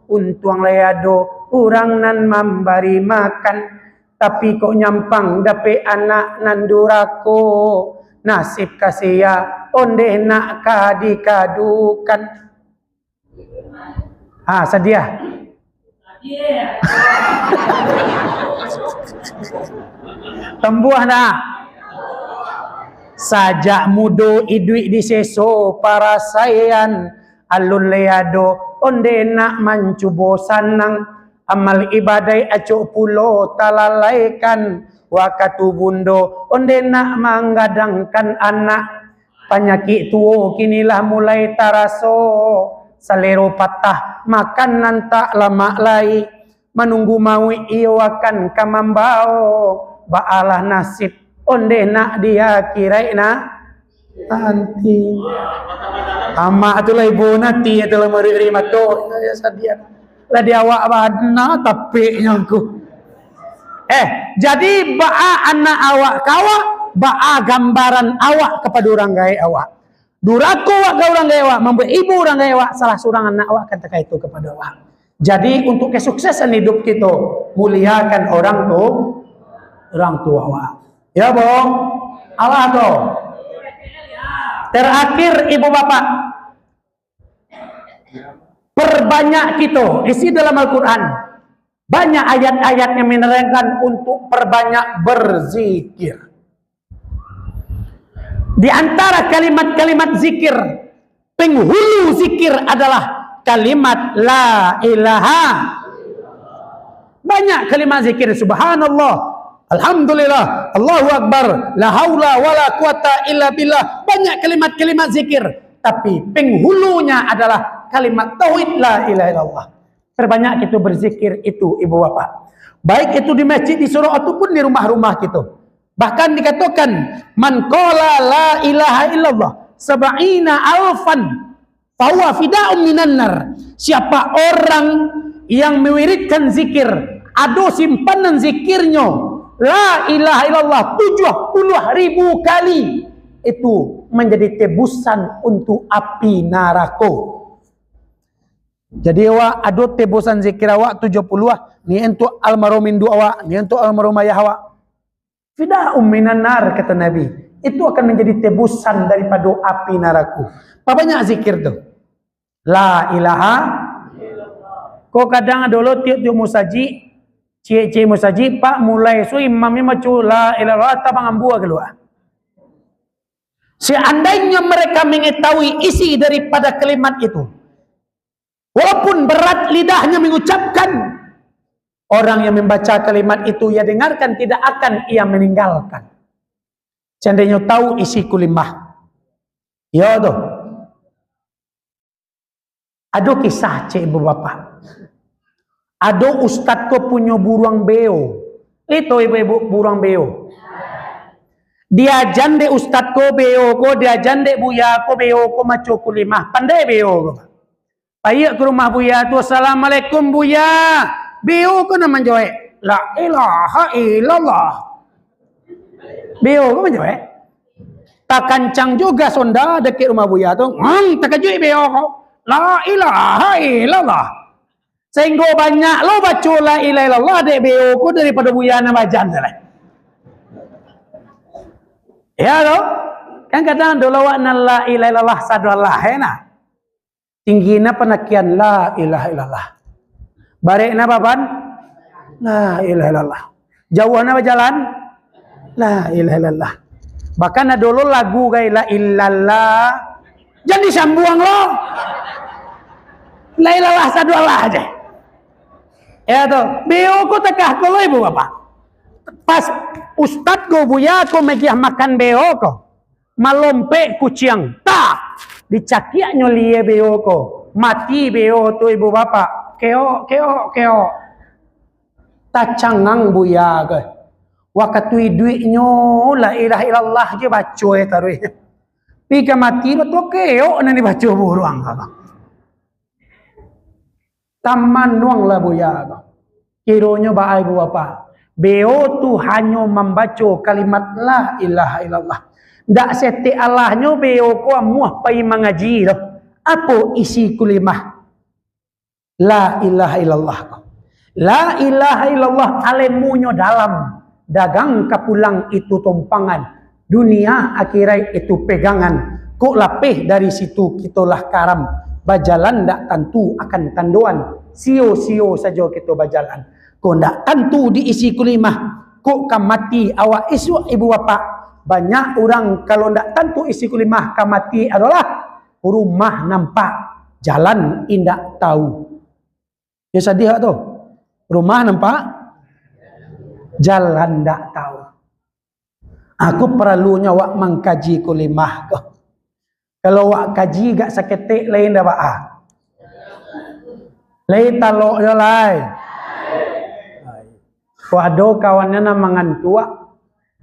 untuang lai ado urang nan mambari makan. Tapi kok nyampang dapek anak nan durako, nasib ka sia, ondeh nak ka dikadukan. Ha, sadiah. Tambuah nak. Sajak mudo iduik diseso parasaian, alun lai ado ondeh nak mancubo sanang. Amal ibadaik acok pulo talalaikan, wakatu bundo ondeh nak manggadangkan anak. Panyakik tuo kini lah mulai taraso, salero patah, makan nan tak lamak lai. Manunggu mauik iyo akan ka mambao, baalah nasib ondeh nak di akiraik na-, nanti. Amak tu lah ibu nanti, tu lah murid ri mato. Ya, sadiah. Lah di awak bana tapeknyo ku. Eh, jadi baa anak awak ka awak, baa gambaran awak kapado urang gaek awak. Durako awak ka urang gaek awak, mambuek ibo urang gaek awak, salah surang anak awak kan takah itu kapado awak. Jadi, untuk kesuksesan hidup kito, muliakan orang tu, orang tua awak. Ya, Bong? Alah tu. Terakhir, ibu bapak, perbanyak kito, isi dalam Al-Quran, banyak ayat-ayat yang menerangkan untuk perbanyak berzikir. Di antara kalimat-kalimat zikir, penghulu zikir adalah kalimat la ilaha. Banyak kalimat zikir, subhanallah, alhamdulillah, Allahu Akbar, la haula wala quwata illa billah. Banyak kalimat-kalimat zikir, tapi penghulunya adalah kalimat tauhid la ilaha illallah. Perbanyak kito berzikir itu, ibu bapak. Baik itu di masjid, di surau, ataupun di rumah-rumah kito. Bahkan dikatokan, "Man qala la ilaha illallah sab'ina alfan, fahuwa fida'un minan nar." Siapa orang yang mewiridkan zikir, ado simpanan zikirnyo, la ilaha illallah tujuh puluh ribu kali, itu menjadi tebusan untuk api narako. Jadi, awak ado tebusan zikir awak tujuh puluh ah. Ni untuk almarhum induk awak, ni untuk almarhum ayah awak. Fida'un minan nar, kata Nabi. Itu akan menjadi tebusan daripado api narako. Pabanyak zikir tu. La ilaha. Ko kadang ado lo tiok-tiok musajik, ciek-ciek musajik, Pak, mulai su imam ni maco la ilaha illallah, tabang ambua kalua. Seandainya mereka mengetahui isi daripada kalimat itu, walaupun berat lidahnya mengucapkan, orang yang membaca kalimat itu ia dengarkan, tidak akan ia meninggalkan. Seandainya tahu isi kulimah. Ya tu. Ado kisah, cek ibu bapak. Ado ustad ko punyo buruang beo. Lai tau ibu-ibu buruang beo? Diajan dek ustad ko beo ko, diajan dek buya ko beo ko maco kulimah. Pandai beo ko. Paiak ka rumah buya tu, "Assalamualaikum, Buya." Beo ko nan manjawek, "La ilaha illallah." Beo ko manjawek. Takancang juo gas Honda dakek rumah buya tu. Ngong, takajuik beo ko. "La ilaha illallah." Sahinggo banyak lo baco la ilaha illallah dek beo ko daripado buya nan baajan tu lah. Ya lo? Kan kadang dulu awak nan la ilaha illallah sado Allah, eh, nah. Tinggi na panakian, la ilaha illallah. Barek na baban, la ilaha illallah. Jauah na bajalan, la ilaha illallah. Bahkan ado lo lagu gai la illallah. Jan disambuang lo. La ilaha sado Allah aja. Ya tu, beo ko takah ko lo ibu bapak. Pas ustad ko buya ko magiah makan beo ko. Malompek kuciang, tah! Dicakiaknyo lie beo ko. Mati beo tu, ibu bapak. Keok, keok, keok. Tacangang buya ko. Wakatu iduiknyo, la ilaha illallah je baco e taruih. Pi ka mati, batua keok nan dibaco buruang ko. Tamanuanglah buya ko. Kironyo baa ibu bapak. Beo tu hanyo mambaco kalimat la ilaha illallah. Ndak setek alahnyo beo ko amuah pai mangaji doh. Apo isi kulimah la ilaha illallah ko? La ilaha illallah alemunyo dalam, dagang ka pulang itu tumpangan, dunia akhirat itu pegangan, kok lapeh dari situ kito lah karam, bajalan ndak tantu akan tandoan, sio-sio sajo kito bajalan, kok ndak tantu diisi kulimah, kok ka mati awak isuak ibu bapak, banyak urang kalau ndak tantu isi kulimah ka mati adolah rumah nampak, jalan indak tahu. Ya, sadiah tu. Rumah nampak, jalan ndak tahu. Aku paralunyo awak mangkaji kulimah ko. Kalau awak kaji gak saketek lain dah baa. Lai talok jo lai. Ko ado kawan nan mangantuak,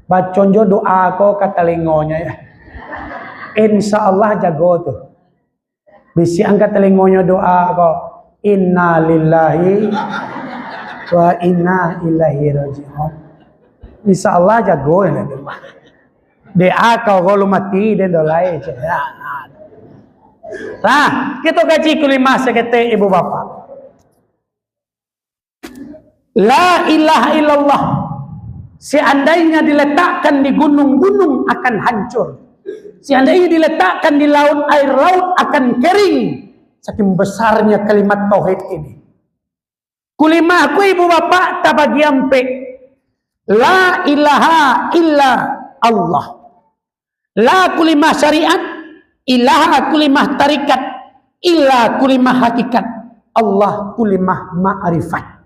bacon jo doa ko ka talingonyo ya. Insya Allah jago tu. Bisiakan ka talingonyo doa ko, "Innalillahi wa inna ilaihi raji'un." Insya Allah jago ya tu. Doa kau kalau mati dan dolai. Lah, kita kaji kulimah saketek ibu bapak. La ilaha illallah. Seandainya diletakkan di gunung, gunung akan hancur. Seandainya diletakkan di laut, air laut akan kering. Saking besarnya kalimat tauhid ini. Kulimah ku ibu bapak tabagi ampek. La ilaha illa Allah. La kulimah syariat, ilaha kulimah tarikat, illa kulimah hakikat, Allah kulimah ma'rifat.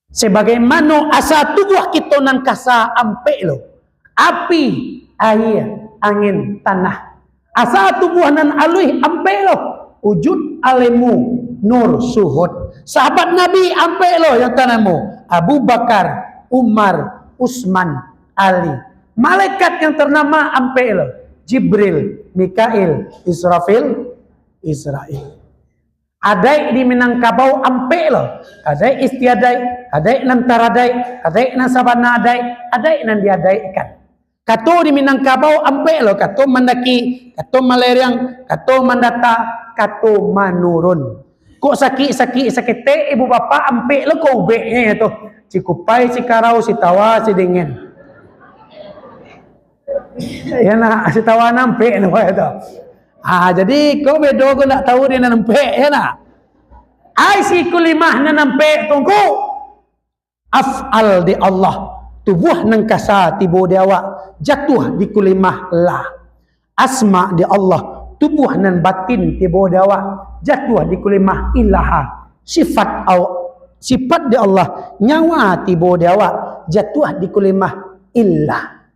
Sebagaimano asa tubuah kito nan kasa ampek lo, api, aia, angin, tanah. Asa tubuah nan aluih ampek lo, wujud, alemu, nur, suhud. Sahabat Nabi ampek lo yang tanamo, Abu Bakar, Umar, Usman, Ali. Malaikat yang ternama ampek lo, Jibril, Mikail, Israfil, Israil. Adaik di Minangkabau ampek lo, adaik istiadaik, adaik nan taradaik, adaik nan sabana adaik, adaik nan diadaikkan. Kato di Minangkabau ampek lo, kato mandaki, kato maleriang, kato mandata, kato manurun. Kok sakik-sakik saketek ibu bapak ampek lo ko ubeknyo tu. Cikupai, Cikarau, Sitawa, Sidingin. Ya nak, Sitawa nampek tu, tu. Ah, jadi ko bedo ko nak tahu di nan ampek, ya nak? Ai si kulimah nan ampek tungku. Af'al di Allah, tubuah nan kasa tibo di awak, jatuah di kulimah la. Asma di Allah, tubuah nan batin tibo di awak, jatuah di kulimah ilaha. Sifat aw-, sifat di Allah, nyawa tibo di awak, jatuah di kulimah illa.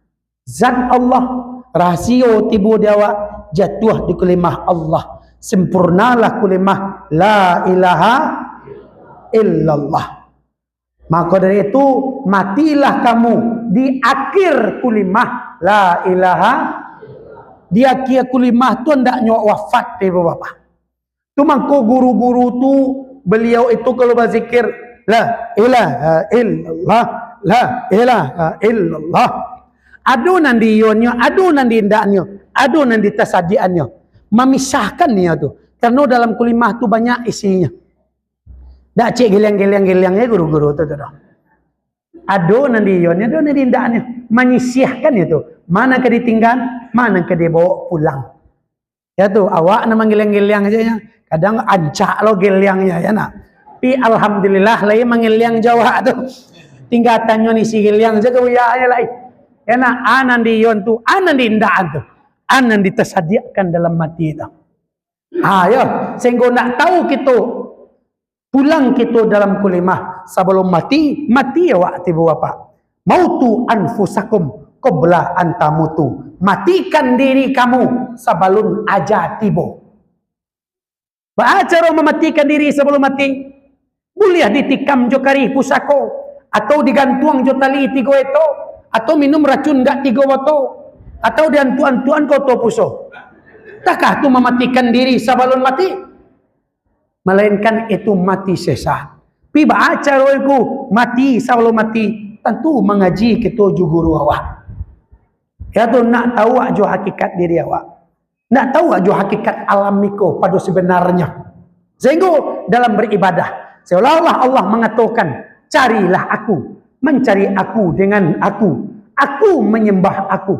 Zat Allah, rahasio tibo di awak, jatuah di kulimah Allah. Sempurnalah kulimah la ilaha illallah. Maka dari itu, matilah kamu di akhir kulimah la ilaha. Di akhir kulimah tu andaknyo wafat, ibu bapak. Tu mangko guru-guru tu, beliau itu kalau bazikir, "La ilaha illallah, la ilaha illallah." Ado nan di iyonyo, ado nan di indaknyo, ado nan di tasadiakannyo. Mamisahkan nyo tu. Karano dalam kulimah tu banyak isinyo. Dak cek giliang-giliang-giliang je guru-guru tu, tu doh. Ado nan di iyonyo, ado nan di indaknyo. Manyisihkan nyo tu. Mana ka ditinggan, mana ka dibawa pulang. Ya tu, awak nan manggiliang-giliang aja ya. Kadang ancak lo giliangnyo, ya nak. Tapi alhamdulillah, lai manggiliang jo awak tu. Tingga tanyo isi giliang aja ka buya aja lai. Ya nak, a nan di iyon tu, a nan di indak tu. A nan ditasadiakan dalam mati tu. Ha, yo, sehingga nak tahu kito, pulang kito dalam kulimah. Sabalum mati, mati awak tibo bapak. Mautu anfusakum qabla an tamutu. Matikan diri kamu sabalum aja tibo. Baa caro mamatikan diri sabalum mati? Buliah ditikam jo karih pusako, atau digantuang jo tali tigo eto, atau minum racun gak tigo boto, atau diantuk-antukan ka oto puso. Takah tu mamatikan diri sabalum mati? Malainkan itu mati sesa. Pi baa caro iku mati sabalum mati? Tantu mangaji kito jo guru awak. Ya tu, nak tahu awak jo hakikat diri awak. Nak tahu awak jo hakikat alam iko pado sebenarnyo. Sehingga dalam beribadah, Seolah-olah Allah mangatokan, "Carilah Aku, mancari Aku dengan Aku, Aku manyambah Aku."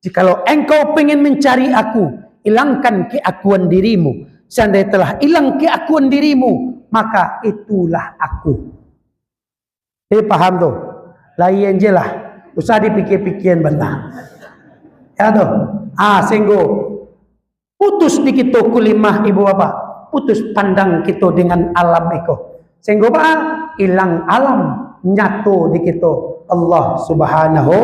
Jikalau engkau pingin mancari Aku, ilangkan keakuan dirimu. Seandai telah ilang keakuan dirimu, maka itulah Aku. Eh, paham tu? Lain je lah. Usah dipikir-pikir bana. Ya tu. Ah, singgo. Putus di kito kulimah, ibu bapak. Putus pandang kito dengan alam iko. Singgo ba ilang alam, nyato di kito Allah Subhanahu.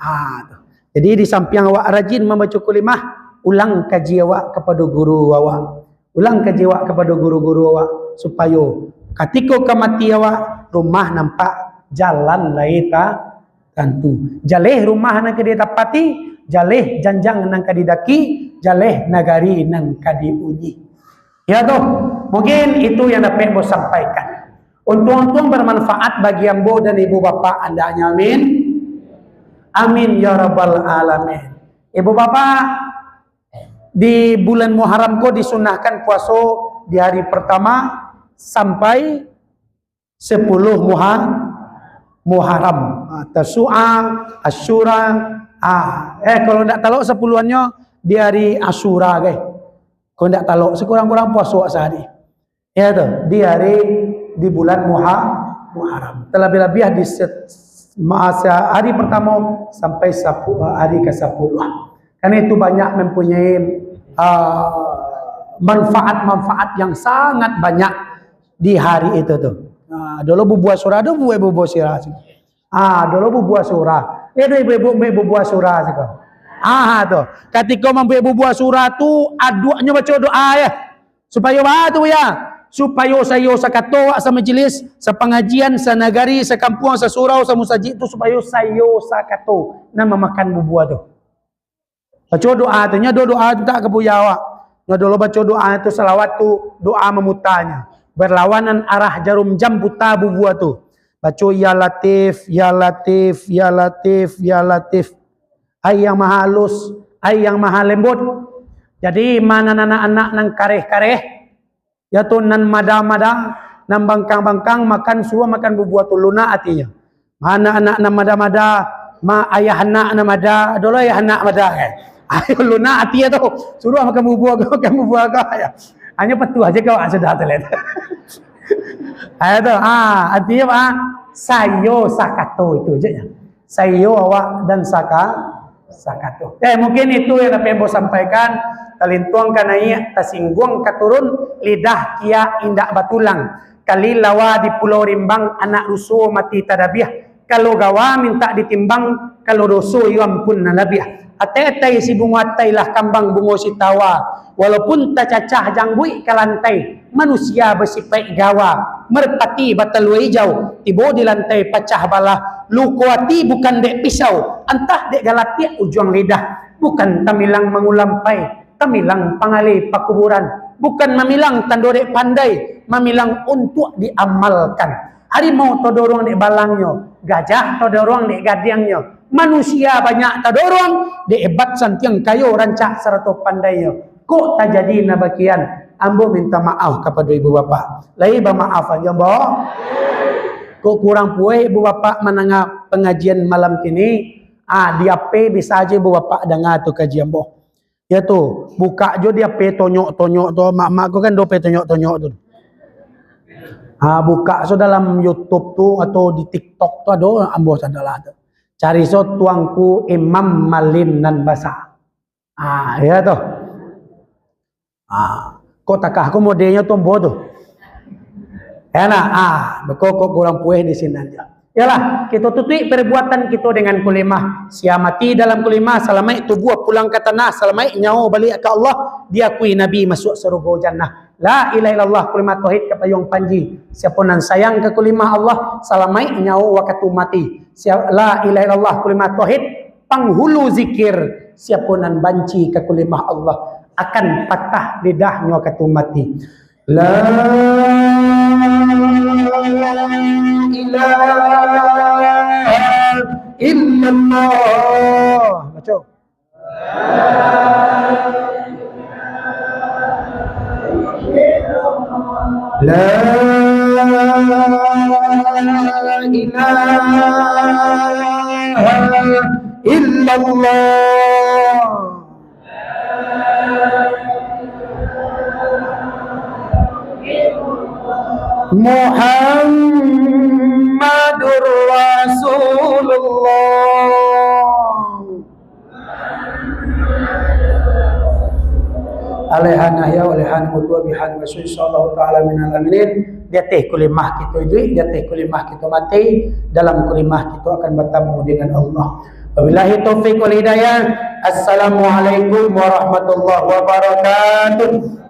Ah, tu. Jadi, di sampiang awak rajin mambaco kulimah, ulang kaji awak kapado guru awak. Ulang kaji awak kapado guru-guru awak, supayo katiko ka mati awak, rumah nampak, jalan lai ta-, tantu. Jaleh rumah nan ka ditapati, jaleh janjang nan ka didaki, jaleh nagari nan ka diuni. Ya toh, mungkin itu yang dapat ambo sampaikan. Untuang-untuang bermanfaat bagi ambo dan ibu bapak andaknya, amin. Amin ya rabbal alamin. Ibu bapak, di bulan Muharram ko disunahkan puaso di hari pertama sampai sepuluh Muha-, Muharram. Ah, Tasu'a, Asyura. Ah, eh, kalau ndak talok sepuluhannyo di hari Asyura, guys. Kalau ndak talok, sekurang-kurang puaso sehari. Ya tu, di hari, di bulan Muha-, Muharram. Terlebih-lebih di set-, masa hari pertama sampai sapu-, hari ke sepuluh. Karena itu banyak mempunyai, ah, manfaat-manfaat yang sangat banyak di hari itu tu. Ah, dulu bubuah surah tu, bubuah, bubuah surah. Ah, dulu bubuah surah. Eh, dulu ibu-ibu bubuah surah siko. Ah, tu. Katiko mambuek bubuah surah tu, aduaknyo baco doa ya. Supayo ba tu ya. Supayo sayo sakato awak samajelis, sapangajian, sanagari, sakampuang, sasurau, samusajik tu, supayo sayo sakato nan mamakan bubuah tu. Baco doa tu, nyo do-, doa tu tak ka buya awak. Nyo dulu baco doa tu, salawat tu, doa mamutanyo. Berlawanan arah jarum jam puta bubuah tu. Baco, "Ya Latif, Ya Latif, Ya Latif, Ya Latif." Ai yang maha halus, ai yang maha lembut. Jadi, ma nan anak-anak nan kareh-kareh, yaitu nan mada-mada, nan bangkang-bangkang, makan, suruah makan bubuah tu, lunak atinyo. Ma anak-anak nan mada-mada, ma ayah anak nan mada, ado lo ayah anak mada, eh. Ayo lunak ati tu, suruah makan bubuah ko, makan bubuah ko, ya. Hanyo patuah aja kau, ah, sudah tu lah. Ayo tu, ah, artinyo apa? Sayo sakato itu aja, ya. Sayo awak dan saka-, sakato. Eh, mungkin itu yang dapat ambo sampaikan. Talintuang ka naiak, tasingguang ka turun, lidah kia indak batulang. Kali lawa di Pulau Rimbang, anak ruso mati tadabiah. Kalau gawa mintak ditimbang, kalau doso iyo ampun nan labiah. Atai-atai si bungo atai lah kambang bungo sitawa. Walaupun tacacah jangguik ka lantai, manusia basipaik gawa, merpati batalua ijau, tibo di lantai pacah balah. Luko ati bukan dek pisau, antah dek galatiak ujuang lidah. Bukan tamilang mangulampai, tamilang pangalih pakuburan. Bukan mamilang tando dek pandai, mamilang untuak diamalkan. Harimau todorong dek balangnyo, gajah todorong dek gadiangnyo, manusia banyak todorong dek hebat santiang kayo rancak sarato pandainyo. Kok tajadi nan bakian, ambo minta maaf kapado ibu bapak. Lai bamaaf ajo, ambo. Kok kurang puas ibu bapak mandanga pangajian malam kini? Ah, di H P bisa aja ibu bapak danga tu kaji ambo. Ya tu, buka jo di H P tonyok-tonyok tu, mak-mak ko kan do H P tonyok-tonyok tu. Ah, buka so dalam YouTube tu atau di TikTok tu ado ambo sadalah tu. Cari so Tuanku Imam Malin nan basa. Ah, ya tu. Ah, kok takah ko modelnyo tu ambo tu. Ya nah, ah, beko kok kurang puas di sinan jo. Yalah, kito tutuik perbuatan kito dengan kulimah. Sia mati dalam kulimah, salamaik tubuah pulang ka tanah, salamaik nyawo baliak ka Allah, diakui Nabi masuak sarugo jannah. La ilaha illallah, kulimah tauhid ka payuang panji. Siapo nan sayang ka kulimah Allah, salamaik nyawo wakatu mati. Sia-, la ilaha illallah, kulimah tauhid, panghulu zikir. Siapo nan banci ka kulimah Allah, akan patah lidahnyo wakatu mati. La ilaha illallah. Baco. La ilaha illallah. Muhammadur Rasulullah. Alaiha nahya, alaiha namutu, wa biha nu'asyu, insyaallah taala minal aminin. Di ateh kulimah kito iduik, di ateh kulimah kito mati, dalam kulimah kito akan batamu dengan Allah. Wabillahi taufik wal hidayah. Assalamualaikum warahmatullahi wabarakatuh.